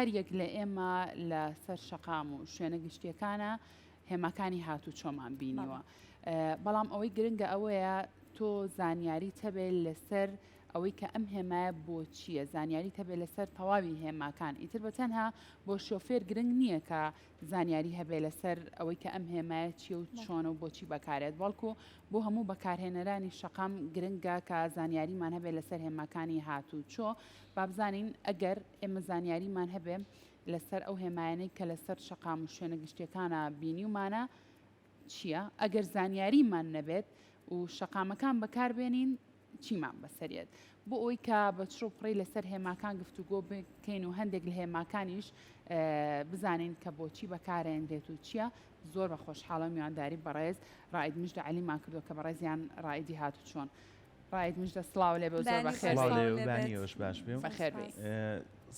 هەر یەک لە ئێمە لە سەر شەقام و شوێنە گشتیەکانە هێماکانی هاتوچۆمان بینیوە. بەڵام ئەوەی گرنگە ئەوەیە تۆ زانیاریت هەبێ لەسەر ئەوەی کە ئەم هێمایە بۆ چییە، زانیاریت هەبێ لەسەر تەواوی هێماکان، ئیتر بە تەنها بۆ شۆفێر گرنگ نییە کە زانیاری هەبێ لەسەر ئەوەی کە ئەم هێمایە چییە و چۆنە و بۆچی بەکارێت، بەڵکو بۆ هەموو بەکارهێنەرانی شەقام گرنگە کە زانیاریمان هەبێ لەسەر هێماکانی هاتوچۆ. با بزانین ئەگەر ئێمە زانیاریمان هەبێ لەسەر ئەو هێمایانەی کە لەسەر شەقام و شوێنە گشتیەکانە بینیومانە چییە؟ ئەگەر زانیاریمان نەبێت و شەقامەکان بەکاربێنین چیمان بەسەریەت؟ بۆ ئەوەی کە بە چڕ و پڕی لەسەر هێماکان گفتوگۆ بکەین و هەندێک لە هێماکانیش بزانین کە بۆچی بەکارێنرێت و چییە زۆر بە خۆشحاڵە میوانداری بەڕێز ڕائید مژدە عەلیمان کردووە کە بەڕێزیان ڕائیدی هاتوچۆن ڕائید مژدە سڵاو لێ بێ و زۆر بەخێر سڵاو لێ و بانی ئێوەش باش بێ و بەخێر بێی.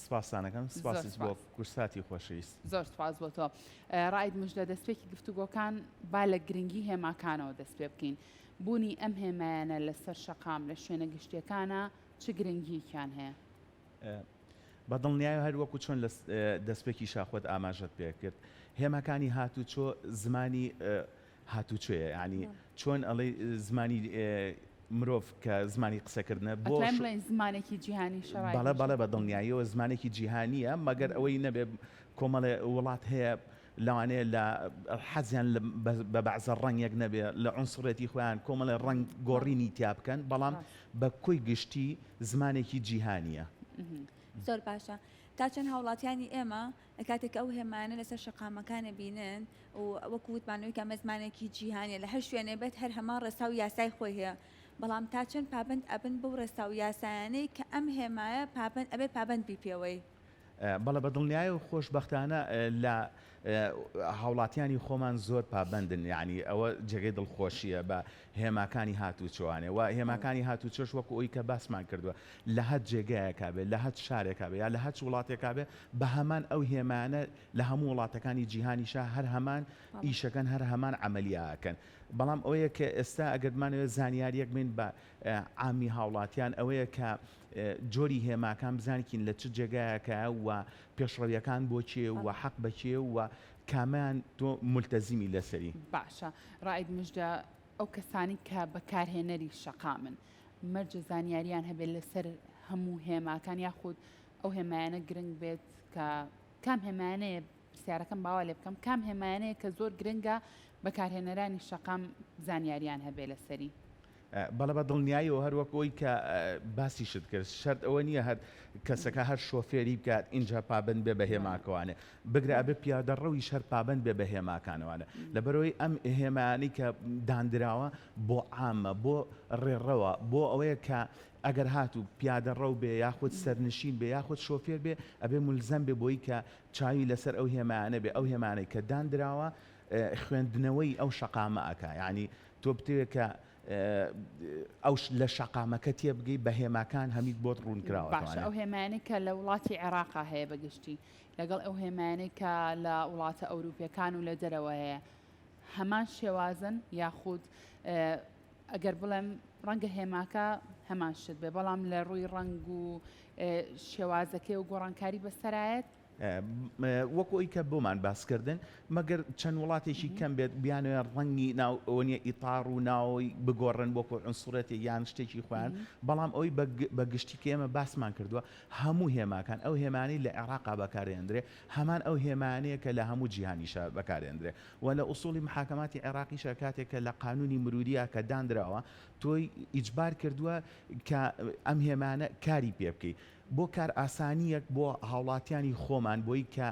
سپاستانەکەم سپاسیش بۆ کورساتی خۆشەویست. زۆر سپاس بۆ تۆ ڕائید مژدە. دەستپێکی گفتوگۆکان با لە گرنگی هێماکانەوە دەست پێ بکەین. بوونی ئەم هێمایانە لەسەر شەقام لە شوێنە گشتیەکانە چ گرنگیەکیان هەیە؟ بە دڵنیایەوە هەر وەکو چۆن لە دەستپێکیشا خۆت ئاماژەت پێ کرد هێماکانی هاتوچۆ زمانی هاتوچۆیە یانی چۆن ئەڵێی زمانی مرۆڤ کە زمانی قسەکردنە بۆ ئەتوانین بڵێین زمانێکی جیهانیشە ڕای بەڵێ بەڵێ بە دڵنیاییەوە زمانێکی جیهانییە مەگەر ئەوەی نەبێ کۆمەڵێ وڵات هەیە لەوانەیە لە حەزیان بە بەعزە ڕەنگێک نەبێ لە عونسڕێتی خۆیان کۆمەڵێ ڕەنگ گۆڕینی تیا بکەن بەڵام بە کۆی گشتی زمانێکی جیهانییە. زۆر باشە تا چەند هاوڵاتیانی ئێمە کاتێک کە ئەو هێمایانە لەسەر شەقامەکان ئەبینن و وەکو وتمان لەوەی کە ئەمە زمانێکی جیهانیە لە هەر شوێنێ بێت هەر هەمان ڕێسا و یاسای خۆی هەیە بەڵام تا چەند پابەند ئەبن بەو ڕێسا و یاسایانەی کە ئەم هێمایە پابەند ئەبێ پابەند بی پێوەی؟ بەڵێ بە دڵنیایەوە خۆشبەختانە لە هاوڵاتیانی خۆمان زۆر پابەندن یانی ئەوە جێگەی دڵخۆشیە بە هێماکانی هاتوچۆوانێ و هێماکانی هاتوچۆش وەکو ئەوی کە باسمان کردووە لە هەر جێگایەکا بێ لە هەچ شارێکا بێ یا لە هەچ وڵاتێکا بێ بە هەمان ئەو هێمانە لە هەموو وڵاتەکانی جیهانیشا هەر هەمان ئیشەکەن هەر هەمان عەمەلیە ئەکەن بەڵام ئەوەیە کە ئێستا ئەگەر بمانەوێت زانیاریەک بین بە عامی هاوڵاتیان ئەوەیە کە جۆری هێماکان بزانکین لە چ جێگایەکایە و پێشڕەویەکان بۆ کێ و حەق بە کێ و کامیان تۆ مولتەزیمی لەسەری. باشە ڕائید مژدە ئەو کەسانی کە بەکارهێنەری شەقامن مەرجە زانیاریان هەبێت لەسەر هەموو هێماکان یاخود ئەو هێمایانە گرنگ بێت کە کام هێمایانەیە پرسیارەکەم باوا لێ بکەم کام هێمایانەیە کە زۆر گرنگە بەکارهێنەرانی شەقام زانیاریان هەبێ لەسەری؟ بەڵێ بە دڵنیاییەوە هەر وەک ئەوەی کە باسیشت کرد شەرت ئەوە نییە هەر کەسەکە هەر شۆفێری بکات ئینجا پابەند بێ بە هێماکەوانێ بگرە ئەبێ پیادەڕەویش هەر پابەند بێ بە هێماکانەوانە لەبەرئەوەی ئەم هێمایانەی کە داندراوە بۆ عامە بۆ ڕێڕەوە بۆ ئەوەیە کە ئەگەر هاتوو پیادەڕەو بێ یاخود سەرنشین بێ یاخود شۆفێر بێ ئەبێ مولزەم بێ بۆی کە چاوی لەسەر ئەو هێمایانە بێ ئەو هێمانەی کە داندراوە خوێندنەوەی ئەو شەقامە ئەکا یانی تۆ بتەوێ کە ئەو لە شەقامەکە تێبگەی بە هێماکان هەمیت بۆت ڕوون کراوەتەوە. باشە ئەو هێمایانەی کە لە وڵاتی عێراقا هەیە بە گشتی لەگەڵ ئەو هێمایانەی کە لە وڵاتە ئەوروپیەکان و لە دەرەوە هەیە هەمان شێوازن یاخود ئەگەر بڵێم ڕەنگە هێماکە هەمان شت بێ بەڵام لە ڕووی ڕەنگ و شێوازەکەی و گۆڕانکاری بەسەرایەت؟ وەکو ئەوی کە بۆمان باس کردن مەگەر چەند وڵاتێکی کەم بێت بیانەوێت ڕەنگی ناو ئەوە نیە ئیتار و ناوەوەی بگۆڕن وەکو عنسوڕێتێک یان شتێکی خۆیان بەڵام ئەوەی بە گشتی کە ئێمە باسمان کردووە هەموو هێماکان ئەو هێمانەی لە عێراقا بەکارێندرێ هەمان ئەو هێمانەیە کە لە هەموو جیهانیشا بەکارێندرێ و لە ئوسوڵی محاکەماتی عێراقیشا کاتێک کە لە قانونی مروریا کە دانراوە تۆی ئیجبار کردووە کە ئەم هێمانە کاری پێ بکەی بۆ کارئاسانییەک بۆ هاوڵاتیانی خۆمان بۆی کە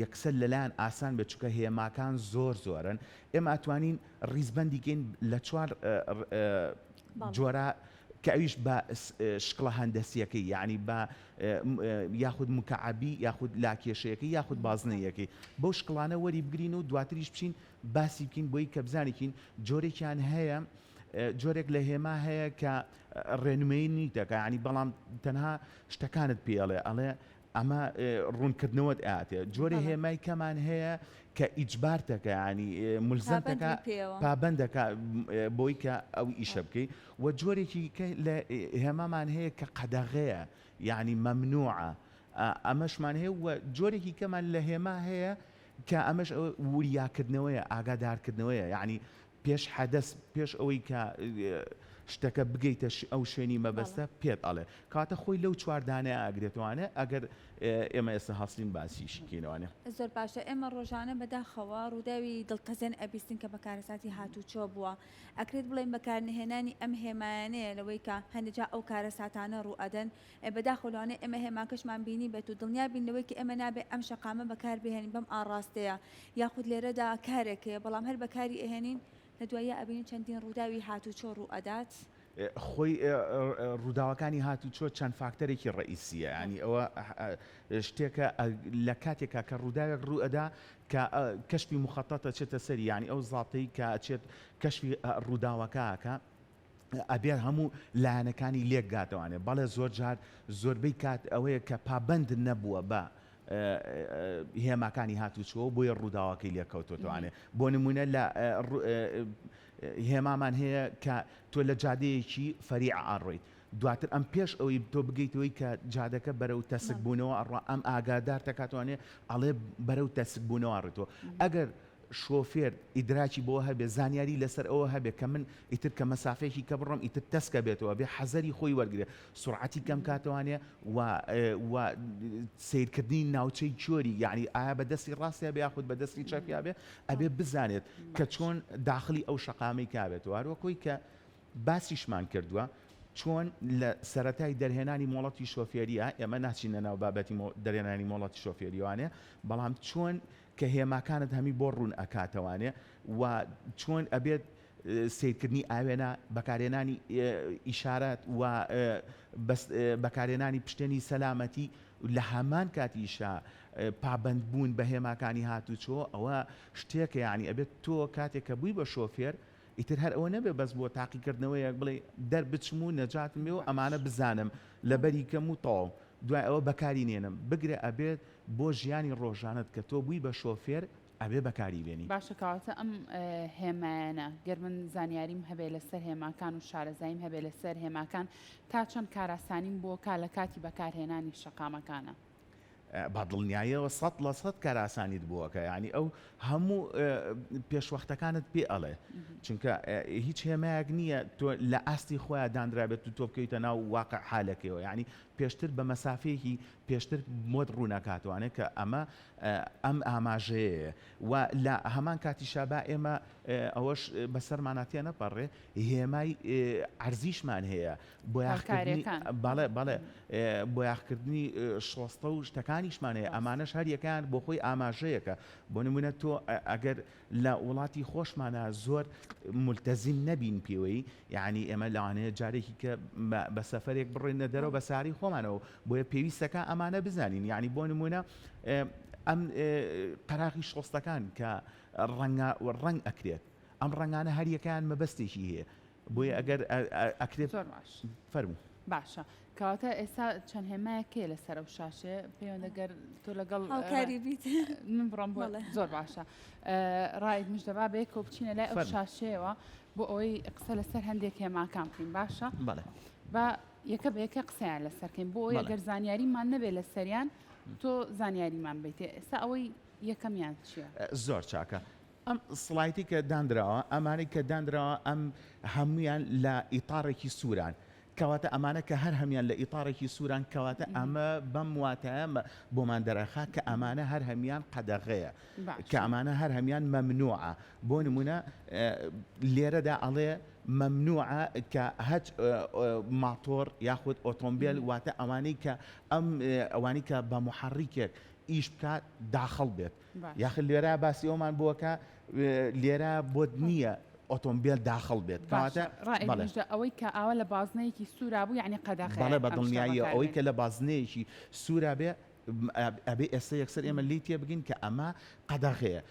یەکسەر لەلایان ئاسان بێت چونکە هێماکان زۆر زۆرن ئێمە ئەتوانین ڕیزبەندی کەین لە چوار جۆرە کە ئەویش بە شکڵە هەندەسیەکەی یعنی بە یاخود مکعبی یاخود لاکێشەیەکەی یاخود بازنەیەکەی بەو شکڵانە وەری بگرین و دواتریش بچین باسی بکەین بۆی کە بزانیکین جۆرێکیان هەیە جۆرێک لە هێما هەیە کە ڕێنمێنی دەکا یانی بەڵام تەنها شتەکانت پێ ئەڵێ ئەڵێ ئەمە ڕوونکردنەوەت ئاتێ جۆرە هێمای کەمان هەیە کە ئیجبارتەکە ینی ملزەمتەکە پابندەکە بۆی کە ئەو ئیشە بکەی و جۆرێکی کە لە هێمامان هەیە کە قەدەغەیە یعنی مەمنوعە. ئەمەشمان هەیە و جۆرێکی کەمان لە هێما هەیە کە ئەمەش وریاکردنەوەیە، ئاگادارکردنەوەیە، یەعنی پێش حەدەس، پێش ئەوەی کە شتەکە بگەیتە ئەو شوێنی مەبەستە پێت ئەڵێ. کەواتە خۆی لەو چوار دانەیە ئەگرێتەوانێ ئەگەر ئێمە ئێستا هەڵسین باسیشی کەینەوانێ. زۆر باشە ئێمە ڕۆژانە بەداخەوە ڕووداوی دڵتەزێن ئەبیستین کە بە کارەساتی هاتووچۆ بووە ئەکرێت بڵێین بەکارنەهێنانی ئەم هێمایانەیە لەوەی کە هەندێ جار ئەو کارەساتانە ڕووئەدەن بەداخەوە لەوانەیە ئێمە هێماکەشمان بینیبێت و دڵنیا بین لەوەی کە ئێمە نابێت ئەم شەقامە بەکاربهێنین بەم ئاڕاستەیە یاخود لێرەدا کارێک هەیە بەڵام هەر بەکاری ئەهێنین لە دواییا ئەبینین چەندین ڕووداوی هاتوچۆ ڕووئەدات. خۆی ڕووداوەکانی هاتوچۆ چەند فاکتەرێکی ڕەئیسیە یانی ئەوە شتێکە لە کاتێکا کە ڕووداوێک ڕوو ئەدا کە کەشفی موخەتەت ئەچێتە سەری یانی ئەو زابتەی کە ئەچێت کەشفی ڕووداوەکە ئەکا ئەبێت هەموو لایەنەکانی لێک گاتەوانێ بەڵێ زۆر جار زۆربەی کات ئەوەیە کە پابەند نەبووە بە هێماکانی هاتوچۆ بۆیە ڕووداوەکەی لێکەوتۆتەوانێ بۆ نمونە لە هێمامان هەیە کە تۆ لە جادەیەکی فەریع ئاڕۆیت دواتر ئەم پێش ئەوەی تۆ بگەیتەوەی کە جادەکە بەرەو تەسک بوونەوە ئەڕوا ئەم ئاگادار تەکاتوانێ ئەڵێ بەرەو تەسک بوونەوە ڕێتەوە ئەگەر شۆفێر ئیدراکی بەوە هەبێ، زانیاری لەسەر ئەوە هەبێ کە من ئیتر کە مەسافەیەکی کە بڕۆم ئیتر تەسکە بێتەوە ئەبێ حەزەری خۆی وەرگرێ، سوڕعەتی کەم کاتەوانێ و و سەیرکردنی ناوچەی کیۆری یەعنی ئایا بە دەستی ڕاستیا بێ یاخود بە دەستی چەپیا بێ ئەبێ بزانێت کە چۆن داخلی ئەو شەقامەی کا بێتەوە هەروەک ئەوەی کە باسیشمان کردووە چۆن لە سەرەتای دەرهێنانی مۆڵەتی شۆفێریە ئێمە ناچینە ناو بابەتی دەرهێنانی مۆڵەتی شۆفێریوانێ بەڵام چۆن کە هێماکانت هەمی بۆ ڕوون ئەکاتەوانێ و چۆن ئەبێت سەیرکردنی ئاوێنە، بەکارهێنانی ئیشارەت و بەکارهێنانی پشتێنی سەلامەتی لە هەمان کاتیشا پابەند بوون بە هێماکانی هاتوچۆ ئەوە شتێکە یانی ئەبێت تۆ کاتێک کە بووی بە شۆفێر ئیتر هەر ئەوە نەبێ بەس بۆ تاقیکردنەوەیەک بڵێ دەربچم و نەجاتم بێ و ئەمانە بزانم لەبەری کەم و تەواو دوای ئەوە بەکاری نێنم بگرە ئەبێت بۆ ژیانی ڕۆژانەت کە تۆ بووی بە شۆفێر ئەبێ بەکاری بێنی. باشە کەواتە ئەم هێمایانە گەر من زانیاریم هەبێ لەسەر هێماکان و شارەزاییم هەبێ لەسەر هێماکان تا چەند کاراسانیم بۆ کا لە کاتی بەکارهێنانی شەقامەکانە؟ بە دڵنیاییەوە 100% کارئاسانیت بۆ ئەکا یانی ئەو هەموو پێشوەختەکانت پێ ئەڵێ چونکە هیچ هێمایەک نییە تۆ لە ئاستی خۆیان دانرابێت و تۆ بکەویتە ناو واقع حالەکەیەوە یعنی پێشتر بە مەسافەیەکی پێشتر مۆت ڕوونەکاتوانێت کە ئەمە ئەم ئاماژەیە و لە هەمان کاتیشا با ئێمە ئەوەش بەسەرمانە تێنەپەڕێ هێمای عەرزیشمان هەیە بۆیاخکردنی بەڵێ بەڵێ بۆیاخکردنی شۆستە و شتەکانیشمان هەیە ئەمانەش هەر یەکەیان بۆ خۆی ئاماژەیەکە بۆ نمونە تۆ ئەگەر لە وڵاتی خۆشمانە زۆر ملتەزیم نەبین پێوەی یعنی ئێمە لەوانەیە جارێکی کە بە سەفەرێک بڕۆینە دەرەوە بە ساری خۆمانەوە بۆیە پێویستەکە ئەمانە بزانین یعنی بۆ نمونە ئەم قەراغی شۆستەکان کە ڕەنگە ڕەنگ ئەکرێت ئەم ڕەنگانە هەریەکەیان مەبەستێکی هەیە بۆیە ئەگەر ئەکرێت زۆر باش فەرموو. باشە کەواتە ئێستا چەند هێمایەک هەیە لەسەر ئەو شاشەیە پەیوەندە گەر تۆ لەگەڵ هاوکاری بیت من بڕۆم بۆ زۆر باشە ڕائید مژدەبا بەیەکەوە بچینە لای ئەو شاشەیەوە بۆ ئەوەی قسە لەسەر هەندێک هێماکان بکەین باشە بەڵێ با یەکە بە یەکە قسەیان لەسەر کەین بۆ ئەوەی گەر زانیاریمان نەبێت لەسەریان تۆ زانیاریمان بیتێ ئێستا ئەوەی یەکەمیان چییە؟ زۆر چاکە ئەم سڵایدەی کە دانراوە، ئەمانەی کە دانراوە ئەم هەموویان لە ئیتاڕێکی سووران. کەواتە ئەمانە کە هەر هەموویان لە ئیتاڕێکی سووران، کەواتە ئەمە بەم واتایە بۆمان دەرئەخا کە ئەمانە هەر هەموویان قەدەغەیە، کە ئەمانە هەر هەموویان مەمنوعە. بۆ نموونە لێرەدا ئەڵێ مەمنوعە کە هەچ ماتۆڕ یاخود ئۆتۆمبێل، واتە ئەوانەی کە ئەم ئەوانەی کە بە موحەڕیکێک ئیش بکات داخڵ بێت. یاخر لێرە باسی ئەومان بووە کە لێرە بۆت نییە ئۆتۆمبیل داخڵ بێت کەواتە ئەوەی کە ئاوا لە بازنەیەکی سوورا بوو یعنی قەدەغەیە بەڵێ بە دڵنیاییەوە ئەوەی کە لە بازنەیەکی سوورا بێ ئەبێ ئێستا یەکسەر ئێمە لێی تێبگەین کە ئەمە قەدەغەیە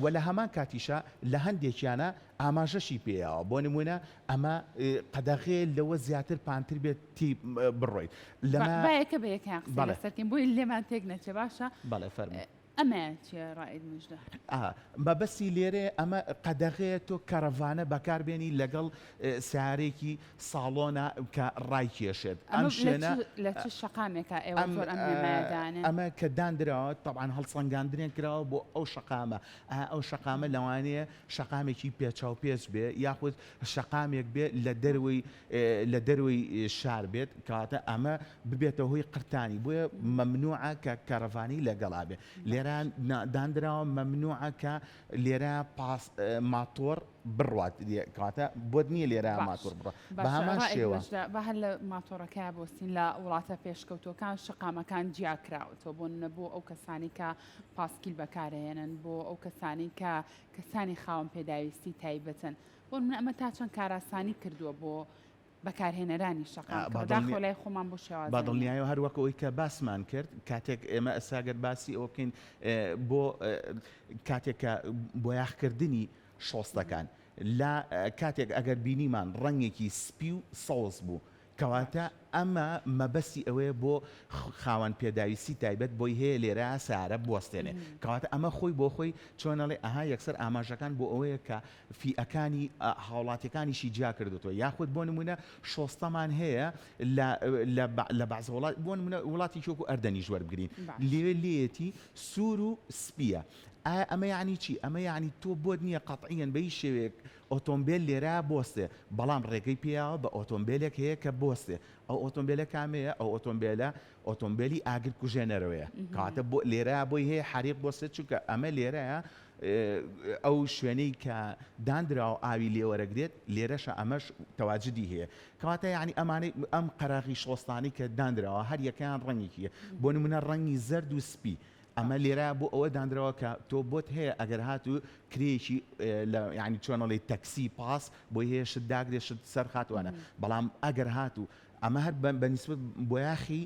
و لە هەمان کاتیشا لە هەندێکیانە ئاماژەشی پێیاوە بۆ نمونە ئەمە قەدەغەیە لەوە زیاتر پانتر بێت تی بڕۆیت لەمە با یەکە بە یەکەیان قسە لەسەر کەین بۆی لێمان تێک نەچێ باشە بەڵێ فەرموو. ئەمەیان چیە ڕائید مژدە؟ ئا مەبەستی لێرەیە ئەمە قەدەغەیە تۆ کەرەڤانە بەکار بێنی لەگەڵ سەیارەیەکی ساڵۆنا کە ڕایکێشێت ئەم ئەمە لە شوێنە چ لە چ شەقامێکا ئێوە ئەم زۆر ئەم هێمایە دانێن؟ ئەمە کە داندراوە تەبعەن هەڵسەنگاندنێک کراوە بۆ ئەو شەقامە ئا ئەو شەقامە لەوانەیە شەقامێکی پێچاوپێچ بێ یاخود شەقامێک بێ لە دەروەی لە دەرەوەی شار بێت کەواتە ئەمە ببێتە هۆی قرتانی بۆیە مەمنوعە کە کەرەڤانی لەگەڵا بێ لێرە داندراوە مەمنوعە کە لێرە پاس ماتۆر بڕوات کەواتە بۆت نییە لێرە ماتۆر بڕە بە هەمان شێوە بە هەر لە ماتۆڕەکە بۆستین لە وڵاتە پێشکەوتوەکان شقامەکان جیا کراوەتەوە بۆ نە بۆ ئەو کەسانی کە پاسکیل بەکارهێنن بۆ ئەو کەسانی کە کەسانی خاوەن پێداویستی تایبەتن بۆ نمونە ئەمە تا چەند کارئاسانی کردووە بۆ بەکارهێنەرانی شەقام کە بەداخەوە لای خۆمان بەو شێوازە بە نییە. دڵنیایەوە هەر وەک ئەوەی کە باسمان کرد کاتێک ئێمە ئێستا گەر باسی ئەوە بکەین بۆ کاتێک کە بۆیاخکردنی شۆستەکان لە کاتێک ئەگەر بینیمان ڕەنگێکی سپی و سەوز بوو کەواتە ئەمە مەبەستی ئەوەیە بۆ خاوەن پێداویستی تایبەت بۆی هەیە لێرە سەیارە بوەستێنێ کەواتە ئەمە خۆی بۆ خۆی چۆن ئەڵێ ئەها یەکسەر ئاماژەکان بۆ ئەوەیە کە فیئەکانی هاوڵاتیەکانیشی جیا کردوتەوە یاخود بۆ نمونە شۆستەمان هەیە لە لە لە بەعزە وڵات بۆ نمونە وڵاتێکی وەکو ئەردەنیش وەربگرین لێ لێیەتی سوور و سپیە ئایا ئەمە یعنی چی ئەمە یعنی تۆ بۆت نییە قەتعیەن بە هیچ شێوەیەک ئۆتۆمبێل لێرە بۆستێ بەڵام ڕێگەی پێیاوە بە ئۆتۆمبێلێک هەیە کە بۆستێ ئەو ئۆتۆمبێلە کامەیە ئەو ئۆتۆمبێلە ئۆتۆمبێلی ئاگر کوژێنەرەوەیە کەواتە بۆ لێرە بۆی هەیە حەریق بۆستێت چونکە ئەمە لێرەیە ئەو شوێنەی کە داندراوە ئاوی لێوەرەگرێت لێرەشە ئەمەش تەواجدی هەیە کەواتە یعنی ئەمانەی ئەم قەراغی شۆستانەی کە داندراوە هەر یەکەیان ڕەنگێکی بۆ نمونە ڕەنگی زەرد و سپی ئەمە لێرە بۆ ئەوە دانراوە کە تۆ بۆت هەیە ئەگەر هاتوو کرێیەکی لە یعنی چۆن ئەڵێی تەکسی پاس بۆی هەیە شت داگرێ شت سەر خاتوانە بەڵام ئەگەر هاتوو ئەمە هەر بە نیسبەت بۆیاخی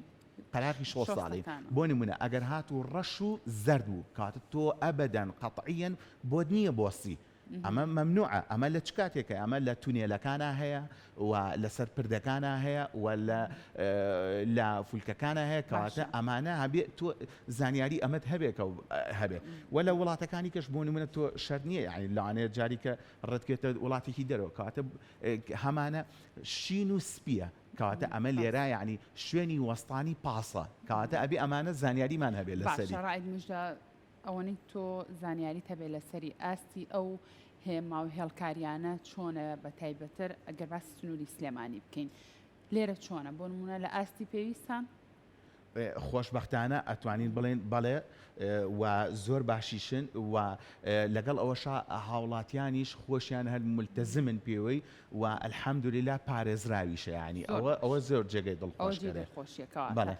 قەراخی شۆستاڵی بۆ نمونە ئەگەر هاتوو ڕەش و زەرد بوو کاتە تۆ ئەبەدەن قەتعیەن بۆت نییە بۆسی ئەمە مەمنوعە ئەمە لە چ کاتێکە ئەمە لە تونێلەکانا هەیە و لەسەر پردەکانا هەیە و لە لە فولکەکانا هەیە کەواتە ئەمانە هەبێ تۆ زانیاری ئەمەت هەبێ کە هەبێ و لە وڵاتەکانی کەش بۆ نمونە تۆ شەرت نییە یعنی لەوانەیە جاری کە ڕەتکێتە وڵاتێکی دەرەوە کەواتە هەمانە شین و سپیە کەواتە ئەمە لێرە یعنی شوێنی وەستانی پاسە کەواتە ئەبێ ئەمانە زانیاریمان هەبێ لەسەری. باشە ڕائید مژدە ئەوەنەی تۆ زانیاریت هەبێت لەسەری ئاستی ئەو هێما و هێڵکاریانە چۆنە بە تایبەتر ئەگەر باسی سنووری سلێمانی بکەین لێرە چۆنە بۆ نمونە لە ئاستی پێویستان؟ خۆشبەختانە ئەتوانین بڵێین بەڵێ و زۆر باشیشن و لەگەڵ ئەوەشا هاوڵاتیانیش خۆشیان هەر ملتەزمن پێوەی و الحمدللە پارێزراویشە یانی ئەوە ئەوە زۆر جێگەی دڵخۆشکەرە. بەڵێ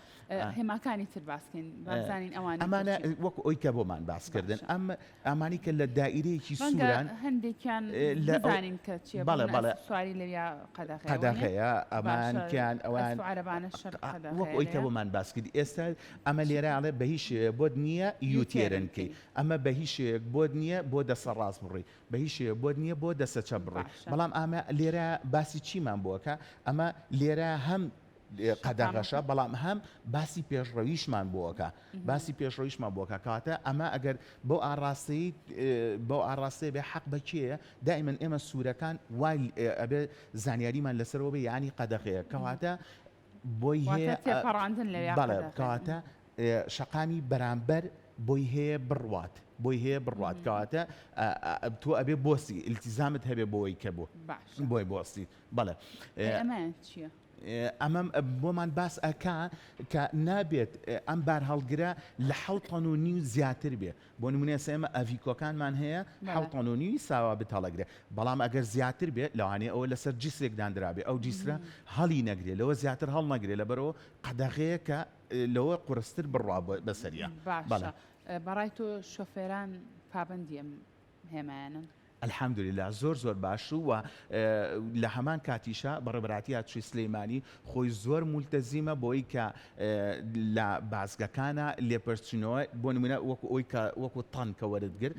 هێماکانی تر باس کەین با بزانین ئەوانی تر ئەمانە چین. وەکو ئەوی کە بۆمان باس کردن باشە. ئەم ئەمانی کە لە دائیرەیەکی ڕەنگە سووران هەندێکیان لە ئەو بزانین کە چییە بۆ بەڵێ نموونە بەڵێ ئەسپ سواری لەویا قەدەغەیە وەنیە؟ قەدەغەیە ئەمان باشە کیان ئەوان ئەسپ و عەرەبانە شەر وەک قەدەغەیە ئەوی کە لەویا؟ بۆمان باس کرد ئێستا ئەمە چی؟ لێرە ئەڵێ بە هیچ شێوەیەک بۆت نییە U-turn U-turn کەی کەی. ئەمە بە هیچ شێوەیەک بۆت نییە بۆ دەسە ڕاست بڕۆی بە هیچ شێوەیەک بۆت نییە بۆ دەسە چەپ بڕۆی باشە. بەڵام ئامە لێرە باسی چیمان بۆ ئەکا ئەمە لێرە هەم قەدەغەشە بەڵام هەم باسی پێشڕەویشمان بۆ ئەکا باسی پێشڕەویشمان بۆ ئەکا کەواتە ئەمە ئەگەر بەو ئاڕاستەی بەو ئاڕاستەیە بێ حەق بە کێیە دائیمەن ئێمە سوورەکان وای ئەبێ زانیاریمان لەسەرەوە بێ یانی قەدەغەیە کەواتە بۆی هەیە تێپەڕاندن لەوێ بەڵێ کەواتە شەقامی بەرامبەر بۆی هەیە بڕوات بۆی هەیە بڕوات کەواتە تۆ ئەبێ بۆسی التزامت هەبێ بۆی کە بۆ بۆی بۆسی بەڵێ. ئەمەیان چییە؟ ئەمە بۆمان باس ئەکا کە نابێت ئەم بارهەڵگرە لە حەوت تەن و نیو زیاتر بێ بۆ نمونە ئێستا ئێمە ئەڤیکۆکانمان هەیە حەوت تەن و نیوی ساوا بتهەڵەگرێ بەڵام ئەگەر زیاتر بێ لەوانەیە ئەوە لەسەر جیسرێک داندرابێ ئەو جیسرە هەڵی نەگرێ لەوە زیاتر هەڵنەگرێ لەبەرئەوە قەدەغەیە کە لەوە قورستر بڕوا بەسەریا باشە بەڕای تۆ شۆفێران پابەندی ئەم هێمایانەن؟ الحمدللە زۆر زۆر باش و لە هەمان کاتیشا بەڕێوەبەرایەتی هاتوچۆی سلیمانی خۆی زۆر مولتەزیمە بۆی کە لە بازگەکانە لێپرسینەوە بۆ نمونە وەکو ئەوی کە وەکو تەن کە وەرت گرت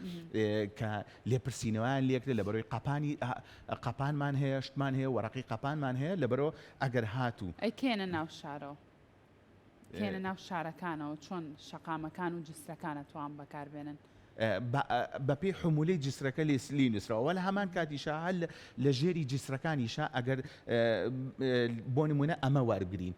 کە لێپرسینەوەیان لێکرێت لە بەرەوەی قەپانی قەپانمان هەیە شتمان هەیە وەرەقی قەپانمان هەیە لەبەرەوە ئەگەر هاتوو ئەی کێنە ناو شارەوە؟ کێنە ناو شارەکانەوە چۆن شەقامەکان و جسرەکان ئەتوان بەکاربێنن؟ بەپێی حمولەی جسرەکە لێ نووسراوە وە لە هەمان کاتیشا هەر لە ژێری جسرەکانیشا ئەگەر بۆ نمونە ئەمە وەرگین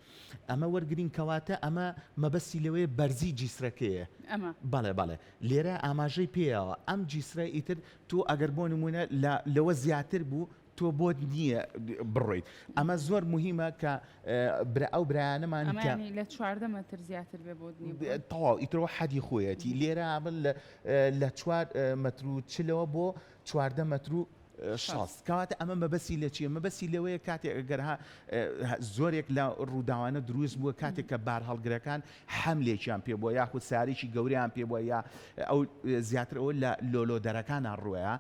ئەمە وەرگین کەواتە ئەمە مەبەستی لەوەیە بەرزی جسرەکەیە ئەمە بەڵێ بەڵێ لێرە ئاماژەی پێیەوە ئەم جسرە ئیتر تۆ ئەگەر بۆ نمونە لەوە زیاتر بوو تۆ بۆت نییە بڕۆیت ئەمە زۆر موهیمە کە برا ئەو برایانەمان کە ئەمانی لە 14 مەتر زیاتر بێ بۆت نییە بڕۆیت. تەواو ئیترەوە حەدی خۆیەتی لێرە ئەمن لە لە چوار مەتر و چلەوە بۆ 14 مەتر و 60 کەواتە ئەمە مەبەستی لە چییە مەبەستی لەوەیە کاتێک ئەگەر ها زۆرێک لە ڕووداوانە دروست بووە کاتێک کە بارهەڵگرەکان حەملێکیان پێ بووە یاخود سارێکی گەورەیان پێ بووە یا ئەو زیاتر ئەوە لە لۆلۆدەرەکانە ڕووەیە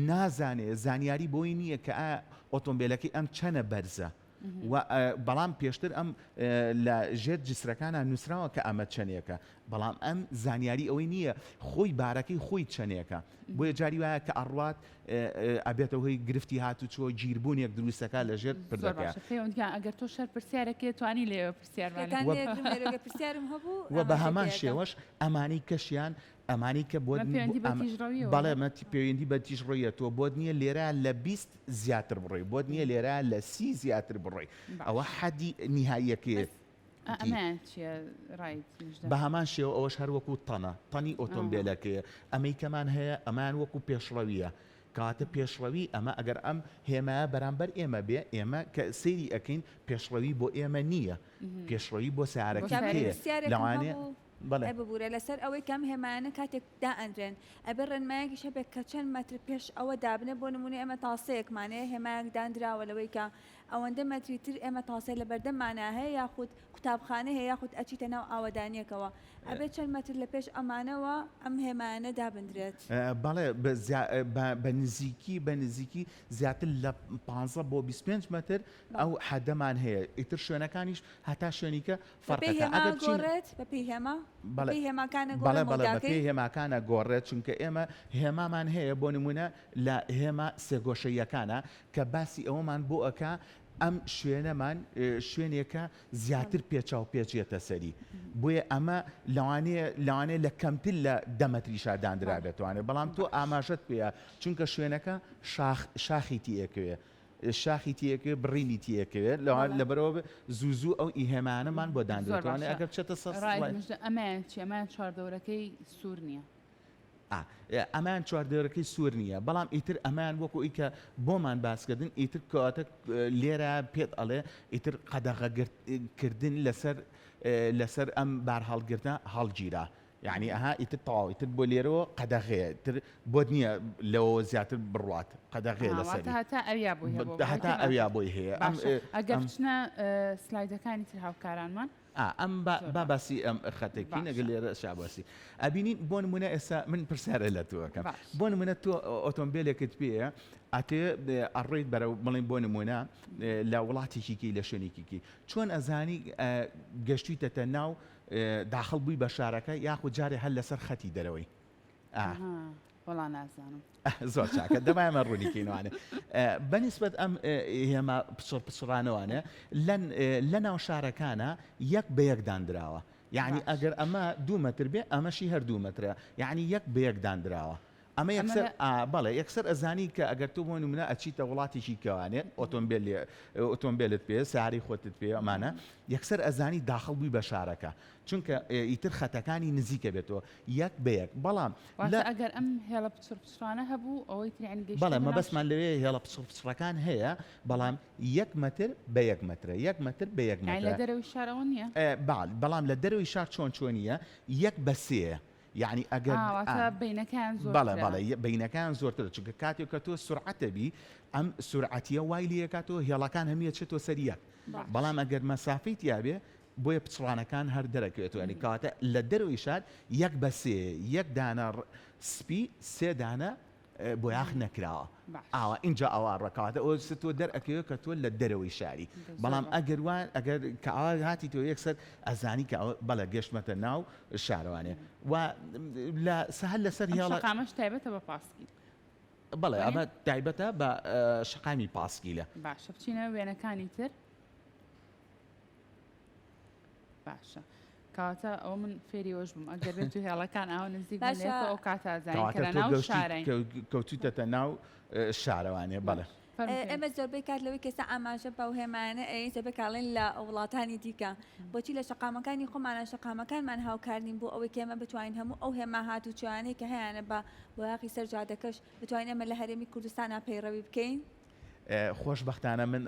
نازانێ، زانیاری بۆی نییە کە ئایا ئۆتۆمبێلەکەی ئەم چەنە بەرزە و بەڵام پێشتر ئەم لە ژێر جسرەکانا نووسراوە کە ئەمە چەنێکە بەڵام ئەم زانیاری ئەوەی نییە خۆی بارەکەی خۆی چەنێکە بۆیە جاری وایە کە ئەڕوات ئەبێتە هۆی گرفتی هاتوچۆ گیربوونێک دروستەکە لە ژێر زۆر پردەکە. باشە پەیوەند گیان ئەگەر تۆش هەر پرسیارێک توانی لێوە پرسیارمان لێ و بکەم. پرسیارم هەبوو و بە ئاماژەی هەمان پێ ئەکەم. شێوەش ئەمانەی کەشیان ئەمانەی کە بۆت ئەمە پەیوەندی بە تیژڕەویەوە بەڵێ هەیە؟ ئەمە پەیوەندی بە تیژڕەویە تۆ بۆت نییە لێرە لە 20 زیاتر بڕۆی بۆت نییە لێرە لە سی زیاتر بڕۆی ئەوە باش حەدی نیهاییەکەیەتی. بەس ئا ئەمەیان چییە ڕایت مژدە؟ بە هەمان شێوە ئەوەش هەر وەکوو تەنە تەنی ئۆتۆمبێلەکەیە ئەمەی کەمان هەیە ئەمەیان وەکوو پێشڕەویە کەواتە پێشڕەوی ئەمە ئەگەر ئەم هێمایە بەرامبەر ئێمە بێ ئێمە کە سەیری ئەکەین پێشڕەوی بۆ ئێمە نییە پێشڕەوی بۆ سەیارەکەی کامێرە کێیە پرسیارێکم لەوانەیە هەبوو بەڵێ. ئەی ببورە لەسەر ئەوەی کە ئەم هێمایانە کاتێک دائەنرێن ئەبێ ڕێنمایەکیش هەبێت کە چەند مەتر پێش ئەوە دابنێ بۆ نمونە ئێمە تاسەیەکمان هەیە هێمایەک داندراوە لەوەی کە ئەوەندە مەتری تر ئێمە تاسەی لەبەردەممانا هەیە یاخود قوتابخانە هەیە یاخود ئەچیتە ناو ئاوەدانیەکەوە ئەبێ چەند مەتر لە پێش ئەمانەوە ئەم هێمایانە دابندرێت؟ بەڵێ بە نزیکی بە نزیکی زیاتر لە 15 بۆ 25 مەتر ئەو حەدەمان هەیە ئیتر شوێنەکانیش هەتا شوێنیکە بەپێی فەرقەکە هێما ئەگەر بچین گۆڕێت بەپێی هێما بەڵێ بەپێی هێماکانە گۆڕێ بەڵێ بەڵێ مەوداکەی؟ بەپێی هێماکانە گۆڕێت چونکە ئێمە هێمامان هەیە بۆ نمونە لە هێما سێگۆشەییەکانە کە باسی ئەوەمان بۆ ئەکا ئەم شوێنەمان شوێنێکە زیاتر پێچاو پێچ یەتە سەری بۆیە ئەمە لەوانەیە لەوانەیە لە کەمتر لە دە مەتریشا داندرابێتوانێت بەڵام تۆ ئاماژەت پێیە چونکە شوێنەکە شاخ شاخی تیئەکەوێ شاخی تیئەکەوێ بڕینی تیئەکەوێ لەوان لەبەرەوە زوو زوو ئەو ئیهێمانەمان بۆ زۆر داندرێتوانێ باشە ئەگەر بچێتە سەر ڕائد سڵای مژدە ئەمەیان چیە ئەمەیان چواردەورەکەی سوور نییە. ئا ئەمەیان چواردەورەکەی سوور نییە بەڵام ئیتر ئەمەیان وەکو ئەوی کە بۆمان باسکردن ئیتر کەواتە لێرە پێت ئەڵێ ئیتر قەدەغە کردن لەسەر لەسەر ئەم بارهەڵگرتە هەڵگیرا یعنی ئەها ئیتر تەواو ئیتر بۆ لێرەوە قەدەغەیە تر بۆت نییە لەوەوە زیاتر بڕوات قەدەغەیە ئەها لەسەری واتە هەتا ئەویا بۆی هەبوو هەتا ئەویا بۆی هەیە ئەم باشە ئەگەر ئەم بچنە سلایدەکانی تر هاوکارانمان ئا ئەم با زۆر با باش باسی ئەم خەتەکین ئەگەر باشە لێرە شا باسی ئەبینین بۆ نمونە ئێستا من پرسیارە لە تۆ ئەکەم باش بۆ نمونە تۆ ئۆتۆمبیلێکت پێیە ئەتێ ئەڕۆیت بەرەو بڵێن بۆ نمونە لە وڵاتێکی کی لە شوێنێکی کی چۆن ئەزانی گەشتویتەتە ناو داخڵ بووی بە شارەکە یاخود جارێ هەر لەسەر خەتی دەرەوەی ئا ئەها وەڵا نازانم. زۆر چاکە دەما ئێمە ڕوونی کەینەوانێ بەنیسبەت ئەم هێما پچڕ پچڕانەوانێ لە ناو شارەکانە یەک بە یەک دانراوە یعنی باش ئەگەر ئەمە دوو مەتر بێ ئەمەشی هەر دوو مەترە یعنی یەک بە یەک دانراوە ئەمە ئەمە یەکسەر لە ئا بەڵێ یەکسەر ئەزانی کە ئەگەر تۆ بۆ نمونە ئەچیتە وڵاتێکی کەوانێ ئۆتۆمبێل ئۆتۆمبێلت پێ ساری خۆتت پێ ئەمانە یەکسەر ئەزانی داخڵ بووی بە شارەکە چونکە ئیتر خەتەکانی نزیکە بێتەوە یەک بە یەک بەڵام واتە لە ئەگەر ئەم هێڵە پچڕ پچڕانە هەبوو ئەوەی تر یانی بەڵێ گەیشتۆتە ناو مەبەستمان لەوێ هێڵە پچڕ پچڕەکان هەیە بەڵام یەک مەتر بە یەک مەترە یەک مەتر بە یەک یانی لە مەترە دەرەوەی شار ئەوە نییە؟ بەڵ بەڵام لە دەرەوەی شار چۆن چۆنییە یەک بە سێیە یانی ئەگەر ئا ئا واتە بەینەکەیان بەڵێ زۆرترە. بەڵێ بەینەکەیان زۆرترە چونکە کاتێک کە تۆ سورعەتە بی ئەم سورعەتیە وای لێکاتەوە هێڵەکان هەمووی ئەچێتەوە سەر یەک باش. بەڵام ئەگەر مەسافەی تیابێ بۆیە پچڕانەکان هەر دەرەکەوێتەوە یانی کەواتە لە دەرەوەی شار یەک بە سێ یەک دانە سپی سێ دانە بۆیاخ نەکراوە ئاوا ئینجا ئەوا ڕەکەواتە ئەو تۆ دەرئەکەوێت کە تۆ لە دەرەوەی شاری بەڵام ئەگەر وان ئەگەر کە ئاوا هاتی تۆ یەکسەر ئەزانی کە ئەوە بەڵێ گەشتمەتە ناو شارەوانێ و لە سەهل لەسەر هێڵە شەقامەش تایبەتە بە پاسکیل بەڵێ ئەمە تایبەتە بە شەقامی پاسکیلە باشە بچینە وێنەکانی تر. باشە. کەواتە ئەوە من فێری ئەوەش بووم ئەگەر بێت و هێڵەکان ئاوە نزیک بن باشە. لەیەکەوە ئەو کاتە ئەزانین کە کەواتە لە تۆ ناو گەشتی شارین. کەوتویتەتە ناو شارەوانێ بەڵێ. فەرموو ئێمە زۆربەی کات لەوەی کە ئێستا ئاماژە بەو هێمایانە ئەیەین زۆربەی کات ئەڵێن لە وڵاتانی دیکە بۆچی لە شەقامەکانی خۆمانە شەقامەکانمان هاوکار نین بۆ ئەوەی کە ئێمە بتوانین هەموو ئەو هێما هاتوچۆیانەی کە هەیانە بە بۆیاغی سەر جادەکەش بتوانین ئێمە لە هەرێمی کوردستانا پەیڕەوی بکەین؟ خۆشبەختانە من